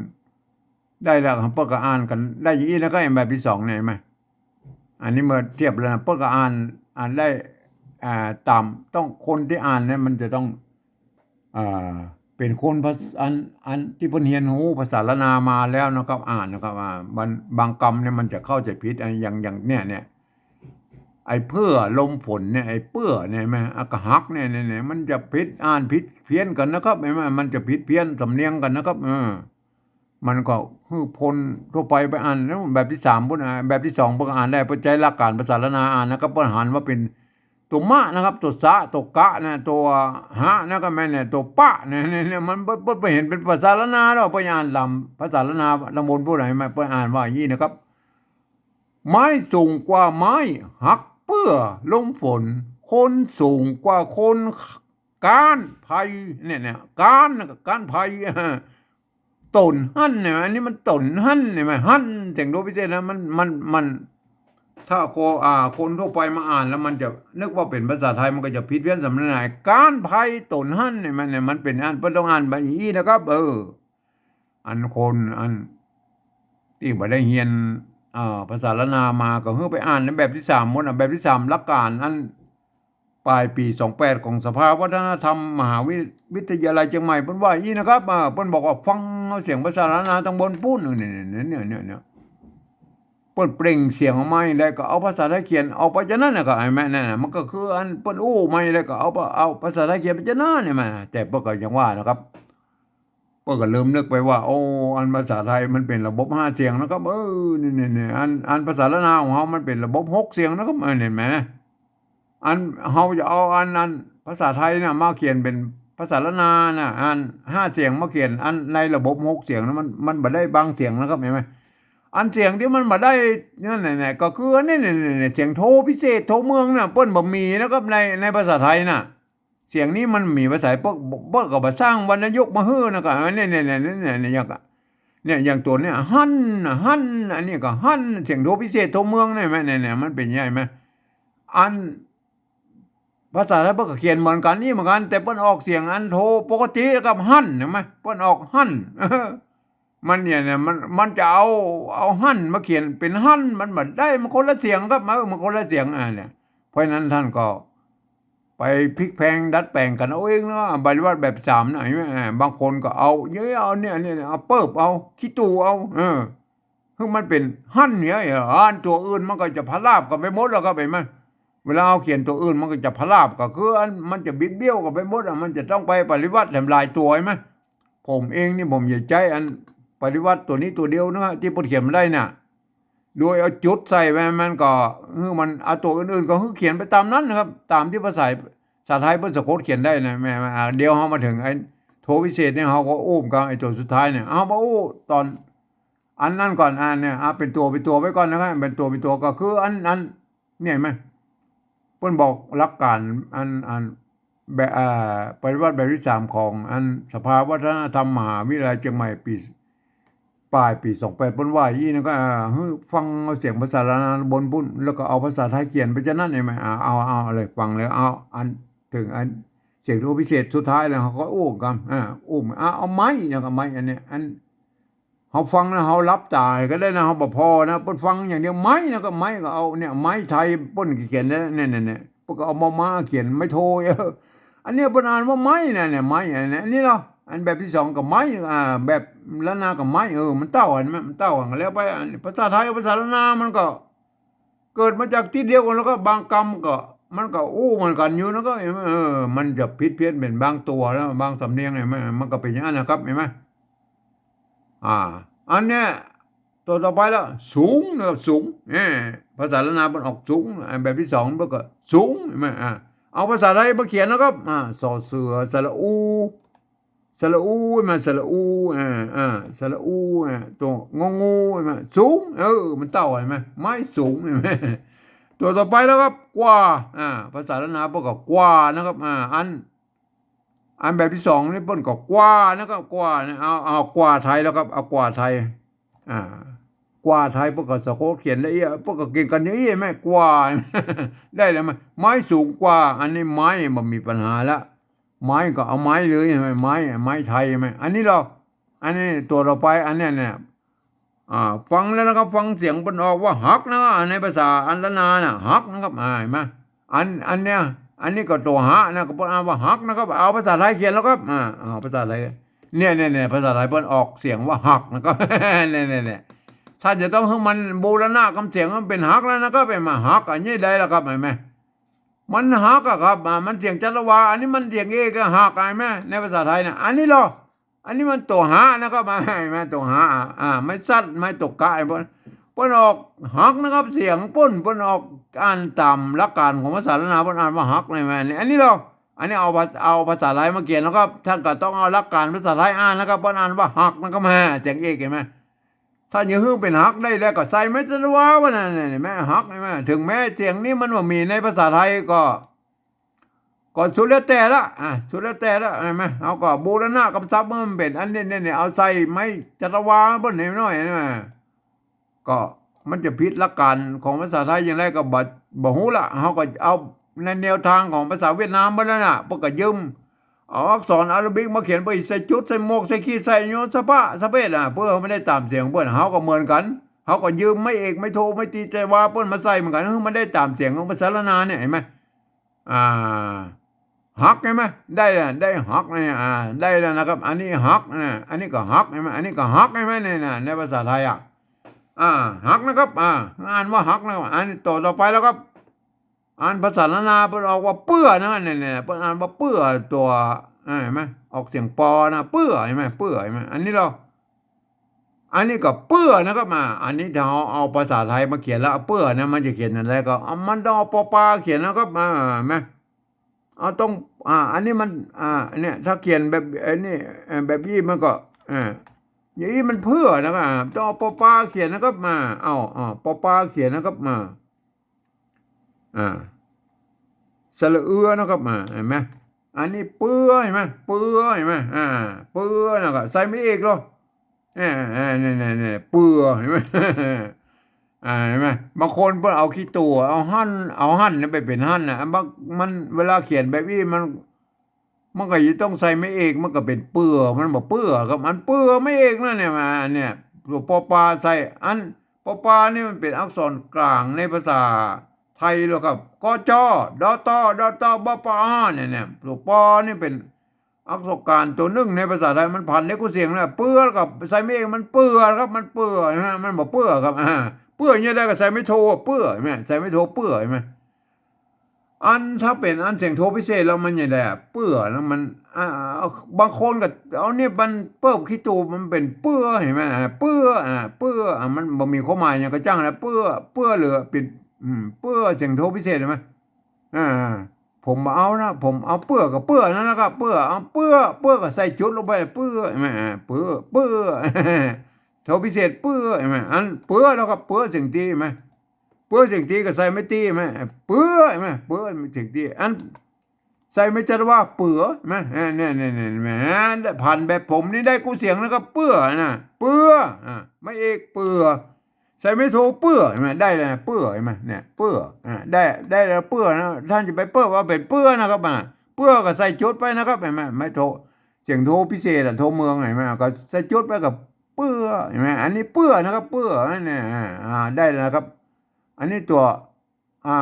ได้แล้ว เปิ้นก็อ่านกั๋นได้อย่างอี้นะครับ แบบตี้สองเนี่ย หันก่อ อันนี้เมื่อเทียบแล้วนะ เปิ้นก็อ่าน อ่านได้ อ่า ต๋ามต้อง คนตี้อ่านเนี่ยมันจะต้อง อ่า เป๋นคนภาษ- อัน อันตี้เปิ้นเฮียนฮู้ภาษาล้านนามาแล้วนะครับ อ่านนะครับ อ่า บาง บางกำเนี่ยมันจะเข้าใจ๋ผิด อ่า อย่าง อย่างเนี่ย เนี่ย ไอ้เปื้อลมฝนเนี่ย ไอ้เปื้อเนี่ย แม่ อ่ะ ก็หักเนี่ย เนี่ย เนี่ย มันจะผิด อ่านผิดเพี้ยนกั๋นนะครับ เห็นไหม มันจะผิดเพี้ยนสำเนียงกั๋นนะครับ เออ มันก็หื้อคนทั่วไปไปอ่าน แล้วแบบตี้สามปุ้น อ่ะ แบบตี้สองเปิ้นก็อ่านได้ เปิ้นใจ๊หลักก๋านภาษาล้านนาอ่านนะครับ เปิ้นหันว่าเป๋นตั๋วมะนะครับ ตั๋วสะ ตั๋วกะนะ ตั๋วหะนะก็แม่นเนี่ย ตั๋วปะเนี่ย เนี่ย เนี่ย มัน เปิ้น เปิ้น เปิ้นเห็นเป๋นภาษาล้านนาแล้ว เปิ้นอ่านต๋ามภาษาล้านนาต๋ามบนปุ้น เห็นไหม เปิ้นอ่านว่าอย่างนี้นะครับ ไม้สูงกว่าไม้ หักเปื้อลมฝน คนสูงกว่าคน ก๊านไผ่ เนี่ย เนี่ย ก๊าน ก๊านไผ่ ต๋นหั้นเนี่ย อันนี้มันต๋นหั้นเนี่ย มันหั้น เสียงโทพิเศษนะ มัน มัน มัน ถ้าโค อ่า คนทั่วไปมาอ่านแล้วมันจะนึกว่าเป๋นภาษาไทย มันก็จะผิดเพี้ยนสำเนียง ก๊านไผ่ต๋นหั้นเนี่ย มัน เนี่ย มันเป๋นอัน เปิ้นต้องอ่านแบบอี้นะครับ เออ อันคน อันตี้บ่ได้เฮียน เอ่อ ภาษาล้านนามา ก็หื้อไปอ่านในแบบตี้สามหมด อ่ะ แบบตี้สามหลักก๋าน อัน ปลายปี๋สองแปดของสภาวัฒนธรรมมหาวิ วิทยาลัยเจียงใหม่ เปิ้นว่าอี้นะครับ อ่า เปิ้นบอกว่าฟังเอาเสียงภาษาล้านนาต๋างบนปุ้น เนี่ย เนี่ย เนี่ย เนี่ย เปิ้นเปล่งเสียงออกมาแล้วก็เอาภาษาไทยเขียนออกไปจานั้นน่ะ ก็ไอ้แม่นั่นน่ะ มันก็คืออันเปิ้นอู้มาแล้วก็เอา เอาภาษาไทยเขียนไปจานั้นเนี่ยแม่ แต่เปิ้นก็ยังว่านะครับ เปิ้นก็ลืมนึกไปว่า โอ้ อันภาษาไทยมันเป๋นระบบห้าเสียงนะครับ เออ นี่ นี่ นี่ อัน อันภาษาล้านนาของเฮามันเป๋นระบบหกเสียงนะครับ เออ เห็นไหม อันเฮาจะเอาอัน อันภาษาไทยน่ะมาเขียนเป๋นภาษาล้านนาน่ะ อันห้าเสียงมาเขียน อันในระบบหกเสียงนะ มัน มันบ่ได้บางเสียงนะครับ เห็นไหม อันเสียงตี้มันบ่ได้นั่นน่ะ เนี่ย ก็คืออันนี้ เนี่ย เนี่ย เนี่ย เสียงโทพิเศษ โทเมืองน่ะ เปิ้นบ่มีนะครับ ใน ในภาษาไทยน่ะ เสียงนี้มันมีภาษา เปิ้น เปิ้นก็บ่สร้างวรรณยุกต์มาหื้อนะ ก็ เนี่ย เนี่ย เนี่ย เนี่ย เนี่ย อย่างก็ เนี่ย อย่างตั๋วเนี่ย หั้น หั้น อันนี้ก็หั้น เสียงโทพิเศษ โทเมืองเนี่ย แม่ เนี่ย เนี่ย มันเป๋นใหญ่ไหม อันภาษาไทยเปิ้นก็เขียนเหมือนกั๋นนี่เหมือนกั๋น แต่เปิ้นออกเสียงอันโทปกติแล้วก็หั้น เห็นไหม เปิ้นออกหั้น มันเนี่ย เนี่ย มัน มันจะเอา เอาหั้นมาเขียนเป๋นหั้น มันบ่ได้ มันคนละเสียงครับ เออ มันคนละเสียง อ่า เนี่ย เพราะฉะนั้นต้านก็ไปพลิกแพลงดัดแป๋งกั๋นเอาเองเนาะ ปริวรรตแบบสามน่ะ เห็นไหม อ่า บางคนก็เอา เนี่ย เอาเนี่ย เนี่ย เอาเปิ๊บ เอาขี้ตู่ เอา เออ คือมันเป๋นหั้นเนี่ย อ่า ตั๋วอื่นมันก็จะพลาบกั๋นไปหมดแล้วครับ เห็นไหม เวลาเฮาเขียนตั๋วอื่นมันก็จะพลาบ ก็คืออันมันจะบิดเบี้ยวกั๋นไปหมดอะ มันจะต้องไปปริวรรตแหมหลายตั๋ว เห็นไหม ผมเองนี่ผมจะใจ๊อันปริวรรตตั๋วนี้ตั๋วเดียวนะ ตี้เปิ้นเขียนมาได้น่ะ โดยเอาจุดใส่ไว้ มันก็ คือมันเอาตั๋วอื่นๆ ก็คือเขียนไปต๋ามนั้นนะครับ ต๋ามตี้ภาษา ภาษาไทยเปิ้นสะกดเขียนได้นะ แม่ แม่ อ่า เดี๋ยวเฮามาเถิงไอ้โทพิเศษเนี่ย เฮาก็อู้กั๋นไอ้ตั๋วสุดท้ายเนี่ย เอามาอู้ต๋อนอันนั้นก่อน อ่า เนี่ย อ่า เป๋นตั๋ว เป๋นตั๋วไว้ก่อนนะครับ เป๋นตั๋ว เป๋นตั๋ว ก็คืออัน อัน เนี่ย เห็นไหม เปิ้นบอกหลักก๋านอัน อัน แบบ อ่า ปริวรรตแบบตี้สามของอันสภาวัฒนธรรมมหาวิทยาลัยเจียงใหม่ปี๋ ปลายปี๋สองแปด เปิ้นว่าอี้นะ ก็ อ่า หื้อฟังเอาเสียงภาษาล้านนาบนปุ้น แล้วก็เอาภาษาไทยเขียนไปจานั้น เห็นไหม อ่า เอา เอาเลย ฟังแล้ว เอา อัน เถิงอันเสียงโทพิเศษสุดท้ายแล้ว เฮาก็อู้กั๋น อ่า อู้ อ่า เอาไม้นะ ก็ไม้อันเนี้ย อัน เฮาฟังนะ เฮาหลับต๋าก็ได้นะ เฮาบ่ผ่อนะ เปิ้นฟังอย่างเดียว ไม้นะ ก็ไม้ก็เอาเนี่ย ไม้ไทยเปิ้นเขียนนะ เนี่ย เนี่ย เนี่ย เปิ้นก็เอามอม้าเขียน ไม้โท เออ อันเนี้ยเปิ้นอ่านว่าไม้นะ เนี่ย ไม้ อันเนี้ย อันนี้เนาะ อันแบบตี้สองก็ไม้ อ่า แบบล้านนาก็ไม้ เออ มันเต้ากั๋นไหม มันเต้ากั๋นแล้วไป อันภาษาไทยกับภาษาล้านนามันก็ เกิดมาจากตี้เดียวกั๋น แล้วก็บางกำก็ มันก็อู้เหมือนกั๋นอยู่นะ ก็ เออ มันจะผิดเพี้ยนเป๋นบางตั๋วแล้ว บางสำเนียงเนี่ย มัน มันก็เป๋นอย่างนั้นนะครับ เห็นไหม อ่า อันเนี้ย ตั๋วต่อไปแล้ว สูงนะครับ สูง เออ ภาษาล้านนาเปิ้นออกสูง อันแบบตี้สองเปิ้นก็สูง เห็นไหม อ่า เอาภาษาไทยมาเขียนนะครับ อ่า สอเสือ สระอู สระอู มา สระอู อ่า อ่า สระอู อ่า ตั๋วงองู มา สูง เออ มันเต้า เห็นไหม ไม้สูง เห็นไหม ตั๋วต่อไปแล้วครับ กว่า อ่า ภาษาล้านนาเปิ้นก็กว่านะครับ อ่า อัน อันแบบตี้สองนี่เปิ้นก็กว่านะครับ กว่าเนี่ย เอา เอากว่าไทยแล้วครับ เอากว่าไทย อ่า กว่าไทยเปิ้นก็สะกดเขียนละเอียด เปิ้นก็เก่งกั๋นอย่างอี้ แม่ กว่า ได้แล้ว ไม้ ไม้สูงกว่า อันนี้ไม้บ่มีปัญหาละ ไม้ก็เอาไม้เลย ใช่ไหม ไม้ ไม้ไทย ใช่ไหม อันนี้เฮา อันนี้ตั๋วต่อไป อันเนี้ย เนี่ย อ่า ฟังแล้วนะครับ ฟังเสียงเปิ้นออกว่าหักนะครับ ในภาษาอันล้านนาน่ะ หักนะครับ อ่า เห็นไหม อัน อันเนี้ย อันนี้ก็ตั๋วหะนะ ก็เปิ้นอ่านว่าหักนะครับ เอาภาษาไทยเขียนแล้วครับ อ่า เอาภาษาไทย เนี่ย เนี่ย เนี่ย ภาษาไทยเปิ้นออกเสียงว่าหักนะครับ เนี่ย เนี่ย เนี่ย ต้านจะต้องหื้อมันบูรณะกำเสียง มันเป๋นหักแล้วนะครับ หันก่อ หัก อันนี้ได้แล้วครับ หันก่อ มันหักอะครับ อ่า มันเสียงจัตวา อันนี้มันเสียงเอกอะ หัก หันก่อ ในภาษาไทยนะ อันนี้ลอ อันนี้มันตั๋วหะนะครับ หันก่อ ตั๋วหะ อ่า ไม้สัตว์ ไม้ตกกะ ไอ้เปิ้น เปิ้นออกหักนะครับ เสียงเปิ้น เปิ้นออกอ่านต๋ามหลักก๋านของภาษาล้านนา เปิ้นอ่านว่าหัก หันก่อ อันนี้ลอ อันนี้เอาภา เอาภาษาไทยมาเขียนนะครับ ต้านก็ต้องเอาหลักก๋านภาษาไทยอ่านนะครับ เปิ้นอ่านว่าหักนะครับ หันก่อ เสียงเอก หันก่อ ต้านจะหื้อเป๋นหักได้แล้วก็ใส่ไม้จัตวา ว่านั้น หันก่อ หัก หันก่อ เถิงแม้เสียงนี้มันบ่มีในภาษาไทยก็ ก็สุดแล้วแต่ละ อ่ะ สุดแล้วแต่ละ หันก่อ เฮาก็บูรณะกำศัพท์มันเป๋นอันนี้ เนี่ย เนี่ย เอาใส่ไม้จัตวาเปิ้นหน้อย หันก่อ ก็มันจะผิดหลักก๋านของภาษาไทยอย่างไรก็บ่ บ่ฮู้ละ เฮาก็เอาในแนวตางของภาษาเวียดนามเปิ้นนั่นน่ะ เปิ้นก็ยืมเอาอักษรอาราบิกมาเขียน เปิ้นใส่จุด ใส่หมวก ใส่ขีด ใส่โย สะพะ สะเพด อ่ะ เปื้อหื้อมันได้ต๋ามเสียงเปิ้น เฮาก็เหมือนกั๋น เฮาก็ยืมไม้เอก ไม้โท ไม้ตรี จัตวาเปิ้นมาใส่เหมือนกั๋น หื้อมันได้ต๋ามเสียงของภาษาล้านนาเนี่ย หันก่อ อ่า หัก หันก่อ ได้อะ ได้หักเนี่ย อ่า ได้แล้วนะครับ อันนี้หักนะ อันนี้ก็หัก หันก่อ อันนี้ก็หัก หันก่อ เนี่ยนะ ในภาษาไทยอะ อ่า หักนะครับ อ่า อ่านว่าหักนะครับ อันต่อ ต่อไปแล้วครับ อันภาษาล้านนาเปิ้นออกว่าเปื้อนะ เนี่ย เนี่ย เปิ้นอ่านว่าเปื้อ ตั๋ว อ่า หันก่อ ออกเสียงปอนะ เปื้อ หันก่อ เปื้อ หันก่อ อันนี้ลอ อันนี้ก็เปื้อนะครับ อ่า อันนี้ถ้าเฮาเอาภาษาไทยมาเขียนแล้ว เปื้อนะ มันจะเขียนอย่างไรก็ อ่า มันต้องเอาปอปาเขียนนะครับ อ่า หันก่อ เอาต้อง อ่า อันนี้มัน อ่า เนี่ย ถ้าเขียนแบบ ไอ้นี่ เอ่อ แบบอี้มันก็ อ่า อย่างอี้มันเปื้อนะครับ ต้องเอาปอปาเขียนนะครับ มา เอา เอาปอปาเขียนนะครับ มา อ่า สระเอือนะครับ มา หันก่อ อันนี้เปื้อ หันก่อ เปื้อ หันก่อ อ่า เปื้อนะครับ ใส่ไม้เอกลอ เนี่ย เนี่ย เนี่ย เนี่ย เปื้อ หันก่อ อ่า หันก่อ บางคนเปิ้นเอาขี้ตั๋ว เอาหั่น เอาหั่นเนี่ยไปเป๋นหั่นนะ บาง มัน เวลาเขียนแบบอี้มัน มันก็จะต้องใส่ไม้เอก มันก็เป๋นเปื้อ มันบ่เปื้อครับ มันเปื้อไม้เอกนั่นเนี่ย มา เนี่ย ตั๋วปอปาใส่ อันปอปานี่มันเป๋นอักษรก๋างในภาษาไทยแล้วครับ กอจอ ดอตอ ดอตอ บอปออ เนี่ย เนี่ย ตั๋วปอนี่เป๋นอักษรก๋างตั๋วนึ่งในภาษาไทย มันผันได้กู้เสียงนะ เปื้อกับใส่ไม้เอก มันเปื้อครับ มันเปื้อ หันก่อ มันบ่เปื้อครับ อ่า เปื้ออย่างเดียวก็ใส่ไม้โท เปื้อ หันก่อ ใส่ไม้โท เปื้อ หันก่อ อันถ้าเป๋นอันเสียงโทพิเศษแล้วมันอย่างไรอะ เปื้อ แล้วมัน อ่า บางคนก็เอาเนี่ยมันเปิ้นขี้ตั๋วมันเป๋นเปื้อ หันก่อ อ่า เปื้อ อ่า เปื้อ อ่า มันบ่มีความหมายหยังก็จ้างนะ เปื้อ เปื้อเหลือเป๋น อืม เปื้อเสียงโทพิเศษ หันก่อ อ่า ผมบ่เอานะ ผมเอาเปื้อกับเปื้อนั่นนะครับ เปื้อ เอาเปื้อ เปื้อก็ใส่จุดลงไป เปื้อ หันก่อ อ่า เปื้อ เปื้อ โทพิเศษ เปื้อ หันก่อ อันเปื้อแล้วก็เปื้อเสียงตรี หันก่อ เปื้อเสียงตรีก็ใส่ไม้ตรี หันก่อ เปื้อ หันก่อ เปื้อเสียงตรี อันใส่ไม้จัตวา เปื้อ หันก่อ เออ เนี่ย เนี่ย เนี่ย หันก่อ ได้ผันแบบผมนี่ได้กู้เสียงนะครับ เปื้อนะ เปื้อ อ่า ไม้เอก เปื้อ ใส่ไม้โท เปื้อ หันก่อ ได้แล้วนะ เปื้อ หันก่อ เนี่ย เปื้อ อ่า ได้ ได้แล้ว เปื้อนะ ต้านจะไปเปิ้นว่าเป๋นเปื้อนะครับ อ่า เปื้อก็ใส่จุดไปนะครับ หันก่อ ไม้โท เสียงโทพิเศษอะ โทเมือง หันก่อ ก็ใส่จุดไปกับเปื้อ หันก่อ อันนี้เปื้อนะครับ เปื้อ เนี่ย อ่า อ่า ได้แล้วนะครับ อันนี้ตั๋ว อ่า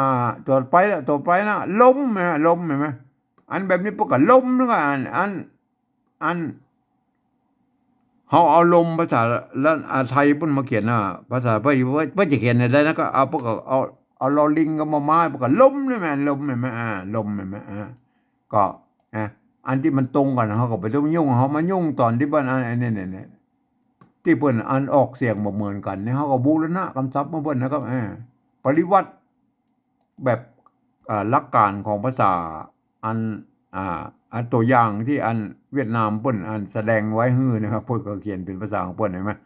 ตั๋วไปละ ตั๋วไปละ ลมนะ ลม หันก่อ อันแบบนี้เปิ้นก็ลมนะครับ อัน อัน อัน เฮาเอาลมภาษาละ อ่า ไทยเปิ้นมาเขียนนะ ภาษาเปิ้น เปิ้นจะเขียนอย่างใดนะ ก็เอา เปิ้นก็เอา เอาลอลิงกับมอม้า เปิ้นก็ลมนี่แหม ลม หันก่อ อ่า ลม หันก่อ อ่า ก็ นะ อันตี้มันตรงกั๋น เฮาก็บ่ต้องยุ่ง เฮามายุ่งต๋อนตี้เปิ้น อัน อันนี้ เนี่ย เนี่ย ตี้เปิ้นอันออกเสียงบ่เหมือนกั๋นนี่ เฮาก็บูรณะกำศัพท์มาเปิ้นนะครับ อ่า ปริวัติแบบ อ่า หลักก๋านของภาษา อัน อ่า อันตั๋วอย่างตี้อันเวียดนามเปิ้นอันแสดงไว้หื้อนะครับ เปิ้นก็เขียนเป๋นภาษาของเปิ้น หันก่อ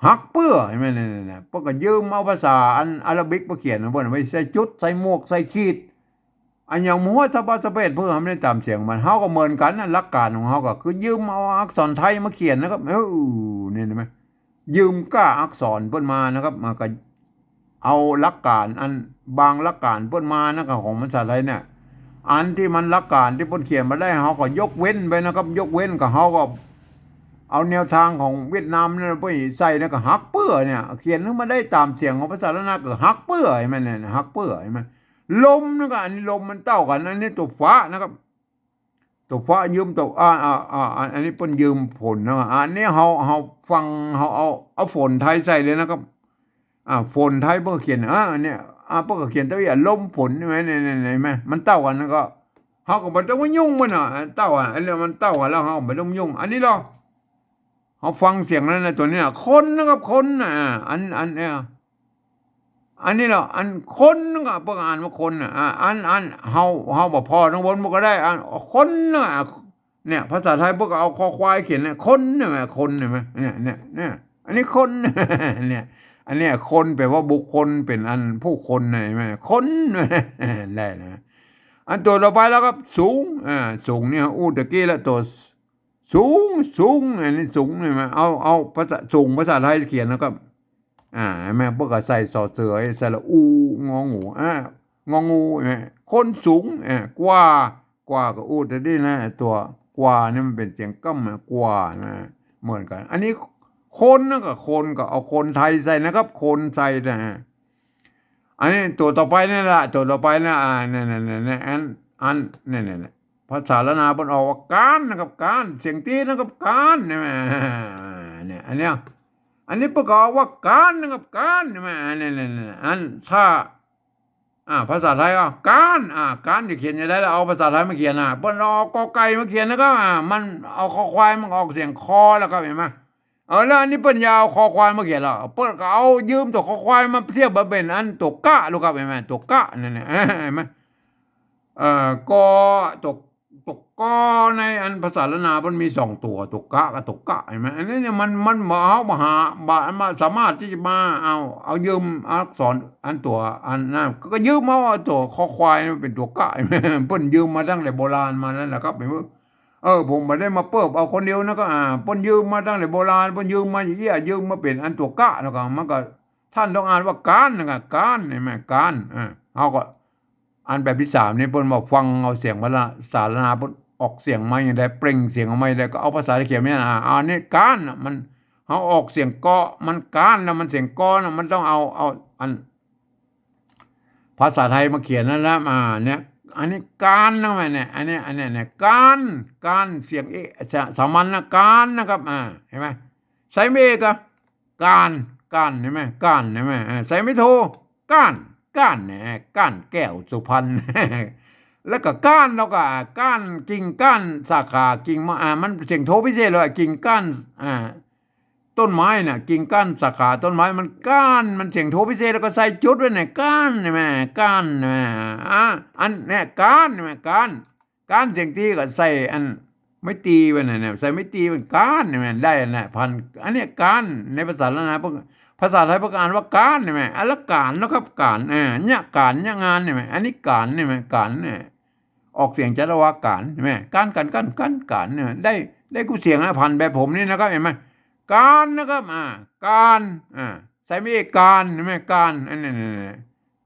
หักเปื้อ หันก่อ เนี่ย เนี่ย เนี่ย เปิ้นก็ยืมเอาภาษาอันอาราบิกมาเขียนของเปิ้น ไว้ใส่จุด ใส่หมวก ใส่ขีด อันอย่างหมวดสะพะสะเพด เปื้อหื้อมันได้ต๋ามเสียงมัน เฮาก็เหมือนกั๋นนะ หลักก๋านของเฮาก็คือยืมเอาอักษรไทยมาเขียนนะครับ เออ เนี่ย หันก่อ ยืมก้าอักษรเปิ้นมานะครับ มาก็เอาหลักก๋านอัน บางหลักก๋านเปิ้นมานะครับ ของภาษาไทยเนี่ย อันตี้มันหลักก๋านตี้เปิ้นเขียนมาได้ เฮาก็ยกเว้นไปนะครับ ยกเว้นก็ เฮาก็เอาแนวตางของเวียดนามนั่นไปใส่ แล้วก็หักเปื้อเนี่ย เขียนหื้อมันได้ต๋ามเสียงของภาษาล้านนา ก็หักเปื้อ หันก่อ เนี่ย หักเปื้อ หันก่อ ลมนะครับ อันนี้ลมมันเต้ากั๋น อันนี้ตั๋วฝานะครับ ตั๋วฟ้ายืมตั๋ว อ่า อ่า อ่า อัน อันนี้เปิ้นยืมฝนนะ อันนี้เฮา เฮาฟัง เฮาเอา เอาฝนไทยใส่เลยนะครับ อ่า ฝนไทยเปิ้นก็เขียน อ่า เนี่ย อ่า เปิ้นก็เขียนตั๋วอี้ ลมฝน ใช่ไหม เนี่ย เนี่ย เนี่ย เห็นไหม มันเต้ากั๋น แล้วก็ เฮาก็บ่ต้องมายุ่งมันน่ะ เต้ากั๋น อันนี้มันเต้ากั๋นแล้ว เฮาก็บ่ต้องมายุ่ง อันนี้ลอ เฮาฟังเสียงนั้นนะ ตั๋วนี้นะ คนนะครับ คนนะ อ่า อัน อันเนี่ย อันนี้ลอ อันคนก็เปิ้นอ่านว่าคนนะ อ่า อัน อัน เฮา เฮาบ่ผ่อตังบนมันก็ได้ อัน คนนะ เนี่ย ภาษาไทยเปิ้นก็เอาคอควายเขียนเนี่ย คน เห็นไหม คน เห็นไหม เนี่ย เนี่ย เนี่ย อันนี้คน เนี่ย อันเนี้ยคนแปลว่าบุคคล เป๋นอันผู้คนนะ เห็นไหม คน ได้นะ อันตั๋วต่อไปแล้วครับ สูง อ่า สูงเนี่ย อู้ตะกี้ละ ตั๋วสูง สูง อันนี้สูง เห็นไหม เอา เอาภาษา สูง ภาษาไทยเขียนแล้วก็ อ่า เห็นไหม เปิ้นก็ใส่สอเสือ สระอู งองู อ่า งองู เห็นไหม คนสูง อ่า กว่า กว่าก็อู้ตะกี้นะ ตั๋วกว่านี่มันเป๋นเสียงก้ำนะ กว่านะ เหมือนกั๋น อันนี้คนนะ ก็คน ก็เอาคนไทยใส่นะครับ คนใส่นะ อันนี้ตั๋วต่อไปนี่ละ ตั๋วต่อไปนะ อ่า เนี่ย เนี่ย เนี่ย เนี่ย อัน อัน เนี่ย เนี่ย เนี่ย ภาษาล้านนาเปิ้นออกว่าก๋านนะครับ ก๋าน เสียงตี้นะครับ ก๋าน เนี่ย เนี่ย อันเนี้ย อันนี้เปิ้นก็ออกว่าก๋านนะครับ ก๋าน เนี่ย เนี่ย เนี่ย เนี่ย อันถ้า อ่า ภาษาไทยก็ก๋าน อ่า ก๋านจะเขียนจะใดล่ะ เอาภาษาไทยมาเขียนน่ะ เปิ้นเอากอไก่มาเขียนนะครับ อ่า มันเอาคอควายมันออกเสียงคอแล้วครับ เห็นไหม เออ แล้วอันนี้เปิ้นอย่าเอาคอควายมาเขียนหรอก เปิ้นก็เอายืมตั๋วคอควายมาเทียบมาเป๋นอันตั๋วกะ ลูกครับ เห็นไหม ตั๋วกะนั่นน่ะ เห็นไหม เอ่อ กอ ตั๋ว ตั๋วกอในอันภาษาล้านนาเปิ้นมีสองตั๋ว ตั๋วกะกับตั๋วกะ เห็นไหม อันนี้เนี่ยมัน มันบ่เอามาหา บ่ มาสามารถตี้จะมาเอา เอายืมอักษรอันตั๋วอันนั้น ก็ยืมเอาตั๋วคอควายมาเป๋นตั๋วกะ เห็นไหม เปิ้นยืมมาตั้งแต่โบราณมานั่นแหละครับ เห็นไหม เออ ผมบ่ได้มาเปิ๊บเอาคนเดียวนะ ก็ อ่า เปิ้นยืมมาตั้งแต่โบราณ เปิ้นยืมมาเยียะ ยืมมาเป๋นอันตั๋วกะ แล้วก็มันก็ ท่านต้องอ่านว่าก๋านนะครับ ก๋าน เห็นไหม ก๋าน อ่า เฮาก็ อันแบบตี้สามนี่เปิ้นว่าฟังเอาเสียงภาษาล้านนา เปิ้นออกเสียงมาอย่างใด เปล่งเสียงออกมาอย่างใด ก็เอาภาษาไทยเขียนมาอย่างนั้น อ่า อันนี้ก๋านน่ะ มัน เฮาออกเสียงกอ มันก๋านนะ มันเสียงกอนะ มันต้องเอา เอาอัน ภาษาไทยมาเขียนนั่นแหละ อ่า เนี่ย อันนี้ก๋านนะแม่เนี่ย อันนี้ อันนี้เนี่ย ก๋าน ก๋าน เสียงเอ สา สามัญนะ ก๋านนะครับ อ่า เห็นไหม ใส่ไม่เอกอะ ก๋าน ก๋าน เห็นไหม ก๋าน เห็นไหม อ่า ใส่ไม่โท ก๋าน ก๋าน เนี่ย ก๋านแก้วสุพรรณ แล้วก็ก้าน แล้วก็ก้าน กิ่งก้าน สาขา กิ่งไม้ อ่า มันเสียงโทพิเศษเลย กิ่งก้าน อ่า ต้นไม้น่ะ กิ่งก้านสาขาต้นไม้ มันก้าน มันเสียงโทพิเศษ แล้วก็ใส่จุดไว้เนี่ย ก้าน ใช่ไหม ก้าน ใช่ไหม อ่า อันเนี่ย ก๋าน ใช่ไหม ก๋าน ก๋านเสียงตี้ก็ใส่อันไม้ตีไว้นั่นน่ะ ใส่ไม้ตีมันก๋าน ใช่ไหม ได้อันน่ะ พัน อันเนี้ยก๋าน ในภาษาล้านนาเปิ้น ภาษาไทยเปิ้นก็อ่านว่าก๋าน ใช่ไหม อันละก๋านนะครับ ก๋าน อ่า เนี่ยก๋าน เนี่ยงาน ใช่ไหม อันนี้ก๋าน ใช่ไหม ก๋านเนี่ย ออกเสียงชัดว่าก๋าน ใช่ไหม ก๋าน ก๋าน ก๋าน ก๋าน ก๋าน เนี่ย ได้ ได้กู้เสียงนะ พันแบบผมนี่นะครับ เห็นไหม ก๋านนะครับ อ่า ก๋าน อ่า ใส่ไม่เอก ก๋าน ใช่ไหม ก๋าน อันนี้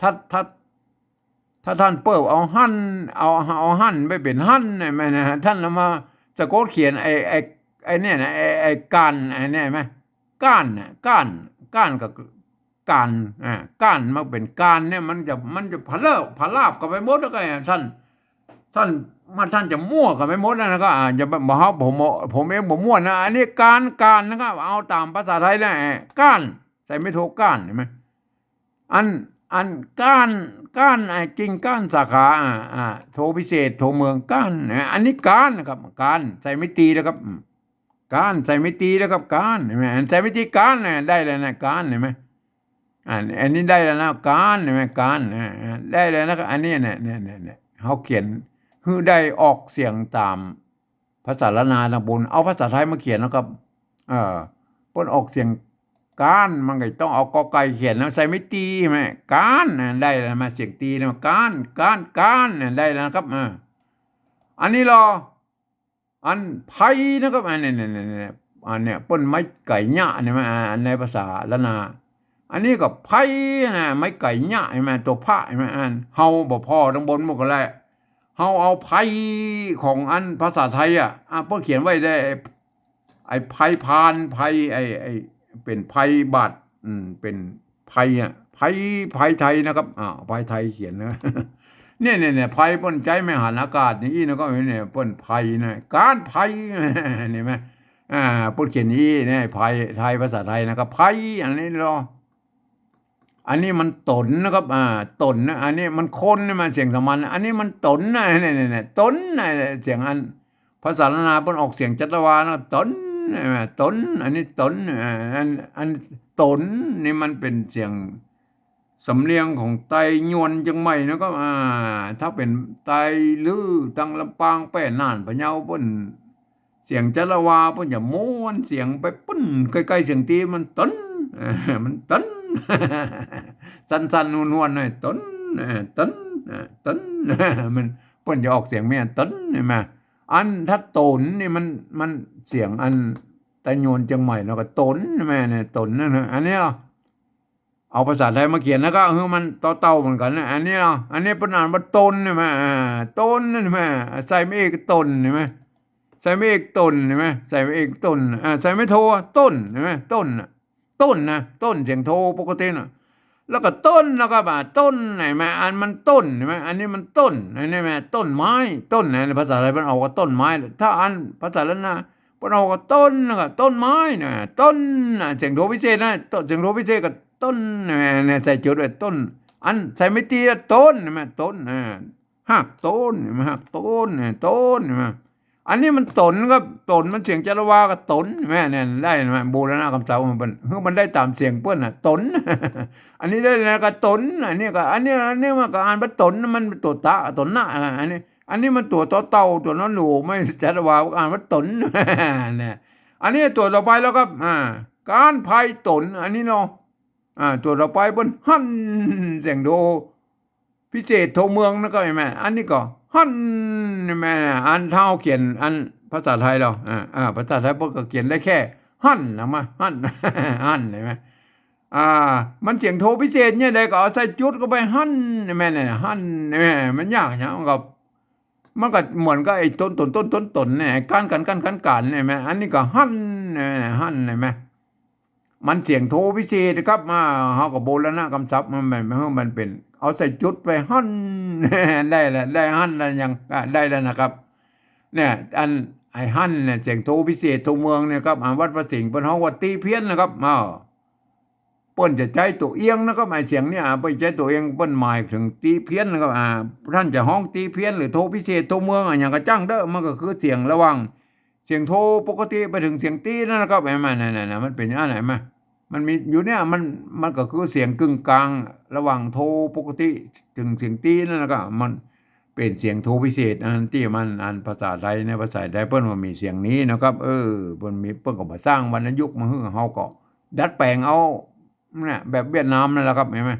ถ้า ถ้า ถ้าท่านเปิ้นเอาหั่น เอา เอาหั่นไปเป๋นหั่นเนี่ย แม่นะ ท่านเอามาสะกดเขียนไอ้ ไอ้ ไอ้เนี่ยนะ ไอ้ ไอ้ก๋าน ไอ้เนี่ย เห็นไหม ก๋านน่ะ ก๋าน ก๋านกับก๋าน อ่า ก๋านมาเป๋นก๋านเนี่ย มันจะ มันจะพะเลิกพะลาบกันไปหมด แล้วก็ท่าน ท่าน มา ท่านจะมั่วกันไปหมดแล้วนะครับ อ่า จะบ่ บ่ ผม ผมเองบ่มั่วนะ อันนี้ก๋าน ก๋านนะครับ เอาต๋ามภาษาไทยนะ ก๋าน ใส่ไม่โท ก๋าน เห็นไหม อัน อันก๋าน ก๋าน ไอ้กิ่งก้านสาขา อ่า อ่า โทพิเศษ โทเมือง ก๋าน นะ อันนี้ก๋านนะครับ ก๋าน ใส่ไม่ตีนะครับ อืม ก๋าน ใส่ไม่ตีนะครับ ก๋าน เห็นไหม อันใส่ไม่ตี ก๋าน นะ ได้แล้วนะ ก๋าน เห็นไหม อัน อันนี้ได้แล้วนะ ก๋าน เห็นไหม ก๋าน อ่า อ่า ได้แล้วนะครับ อันนี้เนี่ย เนี่ย เนี่ย เนี่ย เฮาเขียนหื้อได้ออกเสียงต๋ามภาษาล้านนาตังบน เอาภาษาไทยมาเขียนนะครับ เออ เปิ้นออกเสียงก๋าน มันก็ต้องเอากอไก่เขียนนะ ใส่ไม่ตี ใช่ไหม ก๋าน นะ ได้แล้วมา เสียงตีนะ ก๋าน ก๋าน ก๋าน นะ ได้แล้วนะครับ อ่า อันนี้ลอ อันไพนะครับ อันเนี้ย เนี่ย เนี่ย เนี่ย อันเนี้ย เปิ้นไม้ไก่เยียะเนี่ย มา อันในภาษาล้านนา อันนี้ก็ไพนะ ไม้ไก่เยียะ ใช่ไหม ตั๋วพะ ใช่ไหม อัน เฮาบ่ผ่อตังบนมันก็แหละ เฮาเอาไพของอันภาษาไทยอ่ะ อ่ะ เปิ้นเขียนไว้ได้ ไอ้ไพพาน ไพ ไอ้ ไอ้ เป๋นไพบาท อืม เป๋นไพอ่ะ ไพ ไพไทยนะครับ อ่า ไพไทยเขียนนะ เนี่ย เนี่ย เนี่ย ไพ เปิ้นใจ๊แม่หันอากาศอย่างอี้นะ ก็เนี่ย เปิ้นไพนะ ก๋านไพ นี่แหม อ่า เปิ้นเขียนอย่างอี้เนี่ย ไพ ไทย ภาษาไทยนะ ก็ไพ อันนี้ลอ อันนี้มันต๋นนะครับ อ่า ต๋นนะ อันนี้มันคนนะ มันเสียงสามัญนะ อันนี้มันต๋นนะ เนี่ย เนี่ย เนี่ย ต๋นนะ เสียงอัน ภาษาล้านนาเปิ้นออกเสียงจัตวานะ ต๋น ใช่ไหม ต๋น อันนี้ต๋น อ่า อัน อันต๋นนี่มันเป๋นเสียงสำเนียงของไตยวนเจียงใหม่นะครับ อ่า ถ้าเป๋นไตลื้อตังลำปาง แป้ น่าน พะเยา เปิ้น เสียงจัตวาเปิ้นจะม้วนเสียงไปปุ้น ใก้ๆ เสียงตี๋มันต๋น เออ มันต๋น สั้นๆ นวลๆ หน่อย ต๋น เออ ต๋น เออ ต๋น มัน เปิ้นจะออกเสียงแม่นต๋น ใช่ไหม อันถ้าต๋นนี่มัน มันเสียงอันไตยวนเจียงใหม่เนาะ ก็ต๋น ใช่ไหม เนี่ย ต๋นนั่นนะ อันนี้ลอ เอาภาษาไทยมาเขียนแล้วก็ เออ มันต่อเต่าเหมือนกั๋นนะ อันนี้ลอ อันนี้เปิ้นอ่านว่าตน ใช่ไหม อ่า ตน ใช่ไหม ใส่ไม้เอกตน ใช่ไหม ใส่ไม้เอกตน ใช่ไหม ใส่ไม้เอกตน อ่า ใส่ไม้โท ต้น ใช่ไหม ต้นน่ะ ต้นนะ ต้น เสียงโทปกติน่ะ แล้วก็ต้น แล้วก็บ่า ต้น ใช่ไหม อันมันต้น ใช่ไหม อันนี้มันต้น อันนี้แม่ ต้นไม้ ต้นนะ ภาษาไทยมันออกว่าต้นไม้ ถ้าอันภาษาล้านนา เปิ้นออกว่าต้น แล้วก็ต้นไม้นะ ต้นนะ เสียงโทพิเศษนะ ต้น เสียงโทพิเศษก็ต้น เนี่ย ใส่จุดไว้ ต้น อันใส่ไม้ตี๋อะ ต้น ใช่ไหม ต้น อ่า ฮากต้น ใช่ไหม ฮากต้น เนี่ย ต้น ใช่ไหม อันนี้มันต๋นครับ ต๋นมันเสียงจัตวาก็ต๋น ใช่ไหม เนี่ย ได้ ใช่ไหม บูรณะกำศัพท์ของเปิ้น คือมันได้ต๋ามเสียงเปิ้นน่ะ ต๋น อันนี้ได้นะ ก็ต๋น อันนี้ก็ อันนี้ อันนี้มันก็อ่านว่าต๋น มันตั๋วตะ ตั๋นนะ อ่า อันนี้ อันนี้มันตั๋วต่อเต่า ตั๋วนอนหนู ไม่จัตวา อ่านว่าต๋น เนี่ย อันนี้ตั๋วต่อไปแล้วครับ อ่า ก๋านไพต๋น อันนี้เนาะ อ่า ตั๋วต่อไปเปิ้นหั้น เสียงโทพิเศษโทเมืองนะ ก็ใช่ไหม อันนี้ก็หั้น ใช่ไหม อันถ้าเขียนอันภาษาไทยลอ อ่า อ่า ภาษาไทยเปิ้นก็เขียนได้แค่หั้นนะ มา หั้น หั้น ใช่ไหม อ่า มันเสียงโทพิเศษเนี่ยใดก็เอาใส่จุดเข้าไป หั้น ใช่ไหม เนี่ย หั้น ใช่ไหม มันยากหยัง มันก็ มันก็เหมือนกับไอ้ต๋น ต๋น ต๋น ต๋น ต๋นเนี่ย ไอ้ก๋าน ก๋าน ก๋าน ก๋าน ก๋าน ใช่ไหม อันนี้ก็หั้น ใช่ไหม หั้น ใช่ไหม มันเสียงโทพิเศษนะครับ อ่า เฮาก็บูรณะกำศัพท์มัน มัน มัน มันเป๋น เอาใส่จุดไปหั้น ได้แล้ว ได้หั้นแล้วยัง อ่า ได้แล้วนะครับ เนี่ย อันไอ้หั้นเนี่ย เสียงโทพิเศษโทเมืองเนี่ยครับ อ่า วัดพระสิงห์เปิ้นฮ้องว่าตี๋เพี้ยนนะครับ อ้าว เปิ้นจะใจ๊ตั๋วเอียงนะครับ ไอ้เสียงเนี่ย อ่า เปิ้นใจ๊ตั๋วเอียง เปิ้นหมายเถิงตี๋เพี้ยนนะครับ อ่า ต้านจะฮ้องตี๋เพี้ยนหรือโทพิเศษโทเมืองอะ หยังก็จ้างเต๊อะ มันก็คือเสียงระหว่าง เสียงโทปกติไปเถิงเสียงตี๋นั่นนะครับ หันก่อ นั่นๆๆ มันเป๋นอย่างนั้น หันก่อ มันมีอยู่เนี่ย มัน มันก็คือเสียงกึ่งกลางระหว่างโทปกติเถิงเสียงตี๋นั่นนะครับ มันเป๋นเสียงโทพิเศษ อันตี้มัน อันภาษาไทยเนี่ย ภาษาไทยเปิ้นว่ามีเสียงนี้นะครับ เออ เปิ้นมี เปิ้นก็มาสร้างวรรณยุกต์มาหื้อ เฮาก็ดัดแป๋งเอา เนี่ย แบบเวียดนามนั่นแหละครับ หันก่อ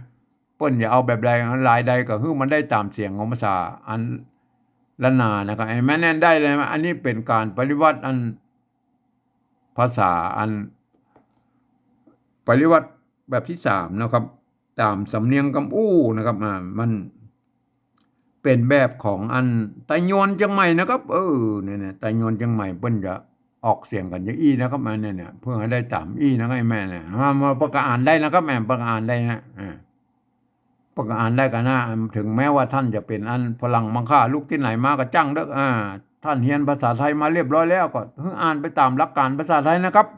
เปิ้นจะเอาแบบใด ลายใดก็หื้อมันได้ต๋ามเสียงของภาษาอันล้านนานะครับ หันก่อ แม่นแน่นได้เลยนะ อันนี้เป๋นก๋านปริวัติอัน ภาษาอัน ปริวัติแบบตี้สามนะครับ ต๋ามสำเนียงกำอู้นะครับ อ่า มันเป๋นแบบของอันไตยวนเจียงใหม่นะครับ เออ เนี่ยๆ ไตยวนเจียงใหม่เปิ้นจะออกเสียงกั๋นอย่างอี้นะครับ อันเนี่ยๆ เพื่อหื้อได้ต๋ามอี้นะครับ หันก่อ แม่นเนี่ย มา มา เปิ้นก็อ่านได้นะครับ แม่น เปิ้นก็อ่านได้นะ อ่า เปิ้นก็อ่านได้กั๋นนะ เถิงแม้ว่าต้านจะเป๋นอันฝรั่งมังค่า ลุกตี้ไหนมาก็จ้างเต๊อะ อ่า ต้านเฮียนภาษาไทยมาเรียบร้อยแล้วก็หื้ออ่านไปต๋ามหลักก๋านภาษาไทยนะครับ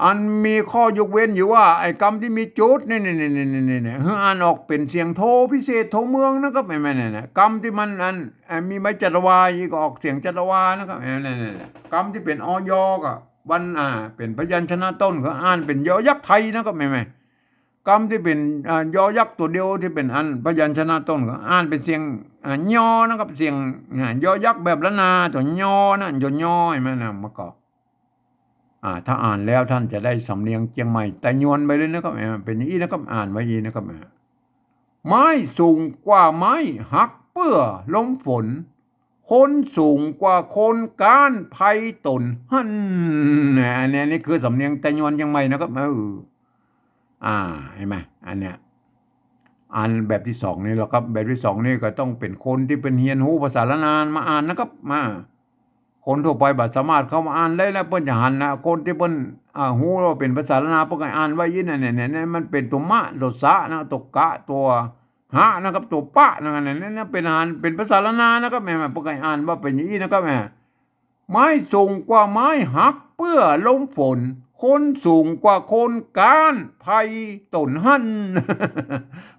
อันมีข้อยกเว้นอยู่ว่า ไอ้กำตี้มีจุดนี่ๆๆๆๆ หื้ออ่านออกเป๋นเสียงโทพิเศษโทเมืองนะครับ หันก่อ เนี่ยๆ กำตี้มันอัน อ่า มีไม้จัตวาอีกก็ออกเสียงจัตวานะครับ หันก่อ เนี่ยๆ กำตี้เป๋น อย ก็ วัน อ่า เป๋นพยัญชนะต้นก็อ่านเป๋นยอยักษ์ไทยนะครับ หันก่อ กำตี้เป๋น อ่า ยอยักษ์ตั๋วเดียวตี้เป๋นอันพยัญชนะต้นก็อ่านเป๋นเสียง อ่า ยอนะครับ เสียง อ่า ยอยักษ์แบบล้านนา ตั๋วยอนะ ตั๋วยอ หันก่อ แม่นนะ มันก็ อ่า ถ้าอ่านแล้วต้านจะได้สำเนียงเจียงใหม่ไตยวนไปเลยนะครับ อ่า เป๋นอย่างอี้นะครับ อ่านไว้อย่างอี้นะครับ อ่า ไม้สูงกว่าไม้หักเปื้อลมฝน คนสูงกว่าคนก๋านไพต๋นหั้น อันนี้ อันนี้คือสำเนียงไตยวนเจียงใหม่นะครับ เออ อ่า หันก่อ อันเนี้ย อันแบบตี้สองนี่แหละครับ แบบตี้สองนี่ก็ต้องเป๋นคนตี้เปิ้นเฮียนฮู้ภาษาล้านนามาอ่านนะครับ มา คนทั่วไปบ่สามารถเข้ามาอ่านได้แล้ว เปิ้นจะหันนะ คนตี้เปิ้น อ่า ฮู้ว่าเป๋นภาษาล้านนา เปิ้นก็อ่านไว้อย่างอี้นะ เนี่ยๆๆ มันเป๋นตั๋วมะ ตั๋วสะนะ ตั๋วกะ ตั๋ว หะนะครับ ตั๋วปะนะครับ เนี่ย เนี่ย เนี่ย เป๋นหัน เป๋นภาษาล้านนานะครับ แหม แหม เปิ้นก็อ่านว่าเป๋นอย่างอี้นะครับ แหม ไม้สูงกว่าไม้หักเปื้อลมฝน คนสูงกว่าคนก๊านไพต๋นหั้น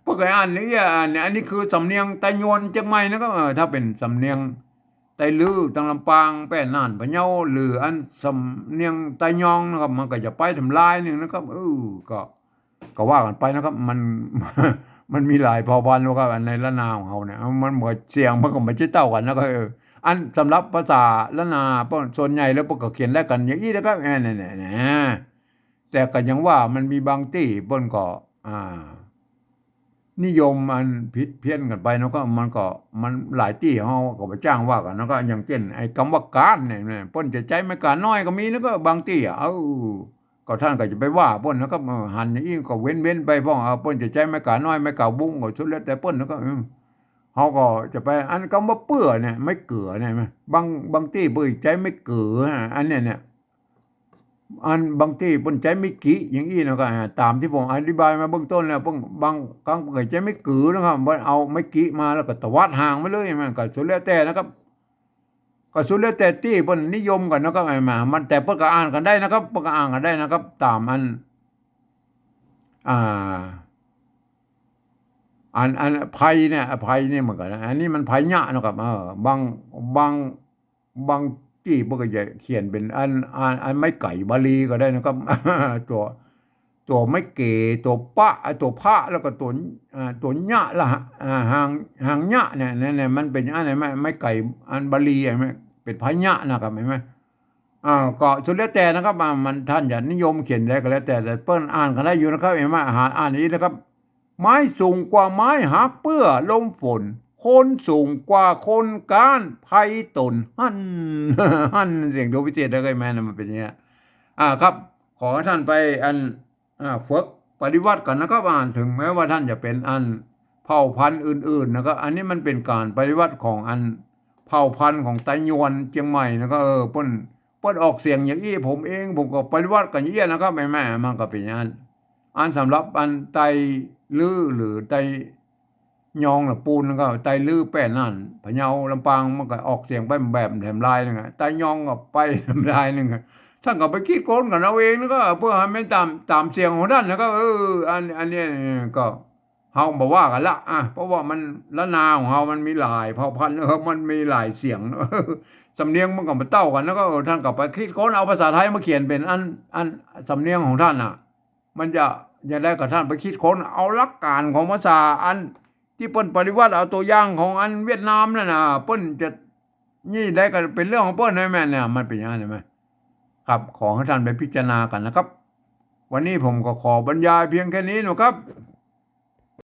เปิ้นก็อ่านอย่างอี้ อัน อันนี้คือสำเนียงไตยวนเจียงใหม่นะครับ เออ ถ้าเป๋นสำเนียงไตลื้อตางลำปาง แป้น่าน พะเยา หรืออันสำเนียงไตยองนะครับ มันก็จะไปแถมลายนึ่งนะครับ เออ ก็ ก็ว่ากั๋นไปนะครับ มัน มันมีหลายเผ่าพันธุ์นะครับ อันในล้านนาของเฮาเนี่ย มันบ่เสียงมันก็บ่ใจ้เต้ากั๋นนะครับ เออ อันสำหรับภาษาล้านนา เปิ้นส่วนใหญ่แล้วเปิ้นก็เขียนแลกกั๋นอย่างอี้นะครับ แหม เนี่ย เนี่ย เนี่ย แต่ก็ยังว่ามันมีบางตี้เปิ้นก็ อ่า นิยมอันผิดเพี้ยนกั๋นไปเนาะ ก็มันก็ มันหลายตี้เฮาก็บ่จ้างว่ากั๋นเนาะ ก็อย่างเจ้นไอ้กำว่าก๊านเนี่ย เนี่ย เปิ้นจะใจ๊ไม้ก๊านน้อยก็มีนะ ก็บางตี้อะ เออ ก็ท่านก็จะไปว่าเปิ้นนะครับ เออ หันอย่างอี้ก็เว้นๆ ไปพ่อง เออ เปิ้นจะใจ๊ไม้ก๊านน้อย ไม้ก๊านบุ้ง ก็สุดแล้วแต่เปิ้นนะครับ เออ เฮาก็จะไป อันกำว่าเปื้อเนี่ย ไม้เกือเนี่ย บาง บางตี้เปิ้นใจ๊ไม้เกือ อันเนี้ย เนี่ย อันบางตี้เปิ้นใจ๊ไม้กิ อย่างอี้นะครับ อ่า ต๋ามตี้ผมอธิบายมาเบื้องต้นแล้ว เปิ้น บางครั้งเปิ้นก็ใจ๊ไม้กือนะครับ เปิ้นเอาไม้กิมาแล้วก็ตวัดห่างไปเลย มันก็สุดแล้วแต่นะครับ ก็สุดแล้วแต่ตี้เปิ้นนิยมกั๋นนะครับ ไอ้หมา มัน แต่เปิ้นก็อ่านกั๋นได้นะครับ เปิ้นก็อ่านกั๋นได้นะครับ ต๋ามอัน อ่า อัน อันไพเนี่ย ไพเนี่ยเหมือนกั๋นนะ อันนี้มันไพยะนะครับ เออ บาง บาง บางตี้เปิ้นก็จะเขียนเป๋นอัน อัน อันไม้ไก่บาลีก็ได้นะครับ ตั๋ว ตั๋วไม้เก๋ ตั๋วปะ ตั๋วพะ แล้วก็ตั๋ว อ่า ตั๋วยะละ อ่า หาง หางยะเนี่ย เนี่ย เนี่ย มันเป๋นอันไหน ไม้ ไม้ไก่อันบาลีอะ มันเป๋นไพยะนะครับ หันก่อ อ่า ก็สุดแล้วแต่นะครับ อ่า มันท่านจะนิยมเขียนใดก็แล้วแต่ แต่เปิ้นอ่านกั๋นได้อยู่นะครับ หันก่อ หาอ่านอีกนะครับ ไม้สูงกว่าไม้หักเปื้อลมฝน คนสูงกว่าคนก๊านไพต๋นหั้น หั้น เสียงตัวพิเศษนะ เกยแมนนะ มันเป๋นอย่างเงี้ย อ่า ครับ ขอหื้อท่านไปอัน อ่า ฝึกปฏิบัติกั๋นนะครับ อ่า เถิงแม้ว่าท่านจะเป๋นอันเผ่าพันธุ์อื่นๆ นะครับ อันนี้มันเป๋นก๋านปฏิบัติของอันเผ่าพันธุ์ของไตยวนเจียงใหม่นะครับ เออ เปิ้น เปิ้นออกเสียงอย่างอี้ ผมเอง ผมก็ปฏิบัติกั๋นอย่างอี้นะครับ แหม มันก็เป๋นอย่างนั้น อันสำหรับอันไตลื้อหรือไตยองละปูนก็ ไตลื้อแป้น่าน พะเยา ลำปาง มันก็ออกเสียงไปแบบแถมลายนึ่งอะ ไตยองก็ไปแถมลายนึ่งอะ ท่านก็ไปคิดค้นกั๋นเอาเองนะครับ เปื้อหื้อมันต๋าม ต๋ามเสียงของท่านนะครับ เออ อัน อันนี้ก็ เฮาบ่ว่ากั๋นละ อ่ะ เพราะว่ามัน ล้านนาของเฮามันมีหลายเผ่าพันธุ์ เออ มันมีหลายเสียง สำเนียงมันก็บ่เต้ากั๋น แล้วก็ เออ ท่านก็ไปคิดค้นเอาภาษาไทยมาเขียนเป๋นอัน อันสำเนียงของท่านน่ะ มันจะ จะได้กับท่านไปคิดค้นเอาหลักการของภาษาอันตี้เปิ้นปฏิบัติ เอาตั๋วอย่างของอันเวียดนามนั่นน่ะ เปิ้นจะ นี่ได้ก็เป๋นเรื่องของเปิ้น แหม เนี่ย มันเป๋นอย่างนั้น หันก่อ ครับ ขอหื้อท่านไปพิจารณากั๋นนะครับ วันนี้ผมก็ขอบรรยายเพียงแค่นี้นะครับ